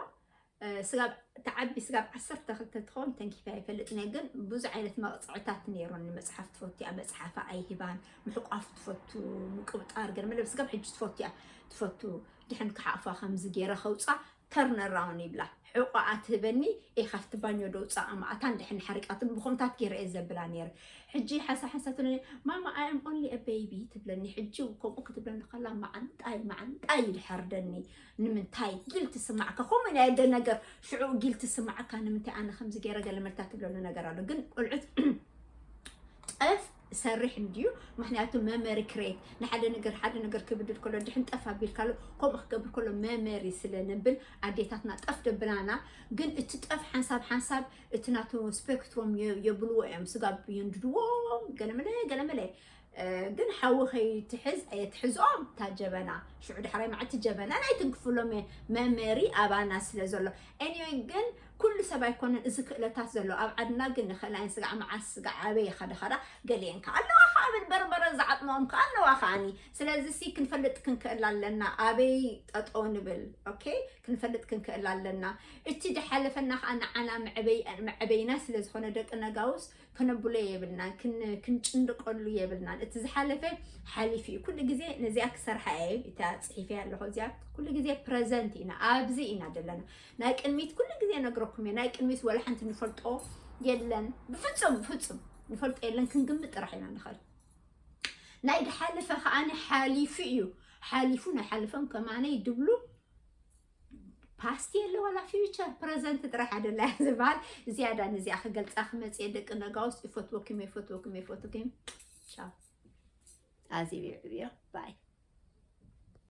ስጋብ ተዓቢ ስጋብ ዓሰርተ ክልተ ትኸውን ተንኪፈ ኣይፈልጥን እየ። ግን ብዙ ዓይነት መቕፅዕታት ነይሩኒ። መፅሓፍ ትፈቱ እያ፣ መፅሓፋ ኣይሂባን፣ ምሕቋፍ ትፈቱ፣ ምቅብጣር ገለ መለ ስጋብ ሕጂ ትፈቱ እያ። ትፈቱ ድሕን ክሓቕፋ ከምዚ ገይረ ከውፃ ተርነራውን ይብላ። ሕቆኣ ትህበኒ እየ ካብቲ ባኞ ደውፃ ኣማኣታን ድሕን ሓሪቃትን ብኸምታት ገይረ እየ ዘብላ ነይረ። ሕጂ ሓንሳ ሓንሳ ትብለኒ ማማ I am only a baby ትብለኒ። ሕጂ ከምኡ ክትብለኒ ከላ መዓንጣይ መዓንጣይ ይድሓርደኒ። ንምንታይ ጊልት ስማዕካ ከምኡ ናይ ኣደ ነገር ሽዑ ጊልት ስማዕካ ንምንታይ ኣነ ከምዚ ገይረ ገለ መልታ ትብለሉ ነገር ኣሎ። ግን ቆልዑት ጠፍ ሰርሕ እንድዩ። ምክንያቱ መመሪ ክሬት ንሓደ ነገር ሓደ ነገር ክብድል ከሎ ድሕን ጠፍ ኣቢልካሉ ከምኡ ክገብር ከሎ መመሪ ስለ ንብል ኣዴታትና ጠፍ ደብላና። ግን እቲ ጠፍ ሓንሳብ ሓንሳብ እቲ ናቱ ስፔክትሮም የብልዎ እዮም። ስጋብ የንድድዎም ገለመለ ገለመለ ግን ሓዊ ከይትሕዝ ኣየትሕዝኦም እታ ጀበና። ሽዑ ዳሕራይ መዓልቲ ጀበና ናይ ትንክፍሎም እየ መመሪ ኣባና ስለ ዘሎ። Anyway ግን ኩሉ ሰብ ኣይኮነን እዚ ክእለታት ዘሎ ኣብ ዓድና ግን ንኽእላይን ስጋዕ መዓስ ስጋዕ ኣበይ ኸደ ኸዳ ገሊአን ከኣ ኣለዋ ከኣ ብል በርበረ ዝዓጥመኦም ከኣ ኣለዋ ከኣኒ። ስለዚ ሲ ክንፈልጥ ክንክእል ኣለና ኣበይ ጠጠው ንብል። ኦኬ ክንፈልጥ ክንክእል ኣለና። እቲ ዝሓለፈና ከኣ ንዓና መዕበይና ስለ ዝኾነ ደቂ ነጋውስ ከነብሎ የብልናን፣ ክንጭንቀሉ የብልናን። እቲ ዝሓለፈ ሓሊፉ እዩ። ኩሉ ግዜ ነዚኣ ክሰርሓ እየ፣ እታ ፅሒፈያ ኣለኹ እዚኣ። ኩሉ ግዜ ፕረዘንት ኢና፣ ኣብዚ ኢና ዘለና። ናይ ቅድሚት ኩሉ ግዜ ነግረኩም እየ፣ ናይ ቅድሚት ወላ ሓንቲ ንፈልጦ የለን። ብፍፁም፣ ብፍፁም ንፈልጦ የለን፣ ክንግምት ጥራሕ ኢና ንኽእል። ናይ ዝሓለፈ ከዓኒ ሓሊፉ እዩ። ሓሊፉ ናይ ሓለፈም ከማነይ ድብሉ ፓስት የለ ዋላ ፊውቸር ፕረዘንት ጥራሕ ኣደላ ዝበሃል። ዝያዳ ነዚኣ ክገልፃ ክመፅእ ደቂ ነጋውስ ይፈትወኩም ይፈትወኩም ይፈትወኩም። ቻው። ኣዜብ ይዕብዮ። ባይ።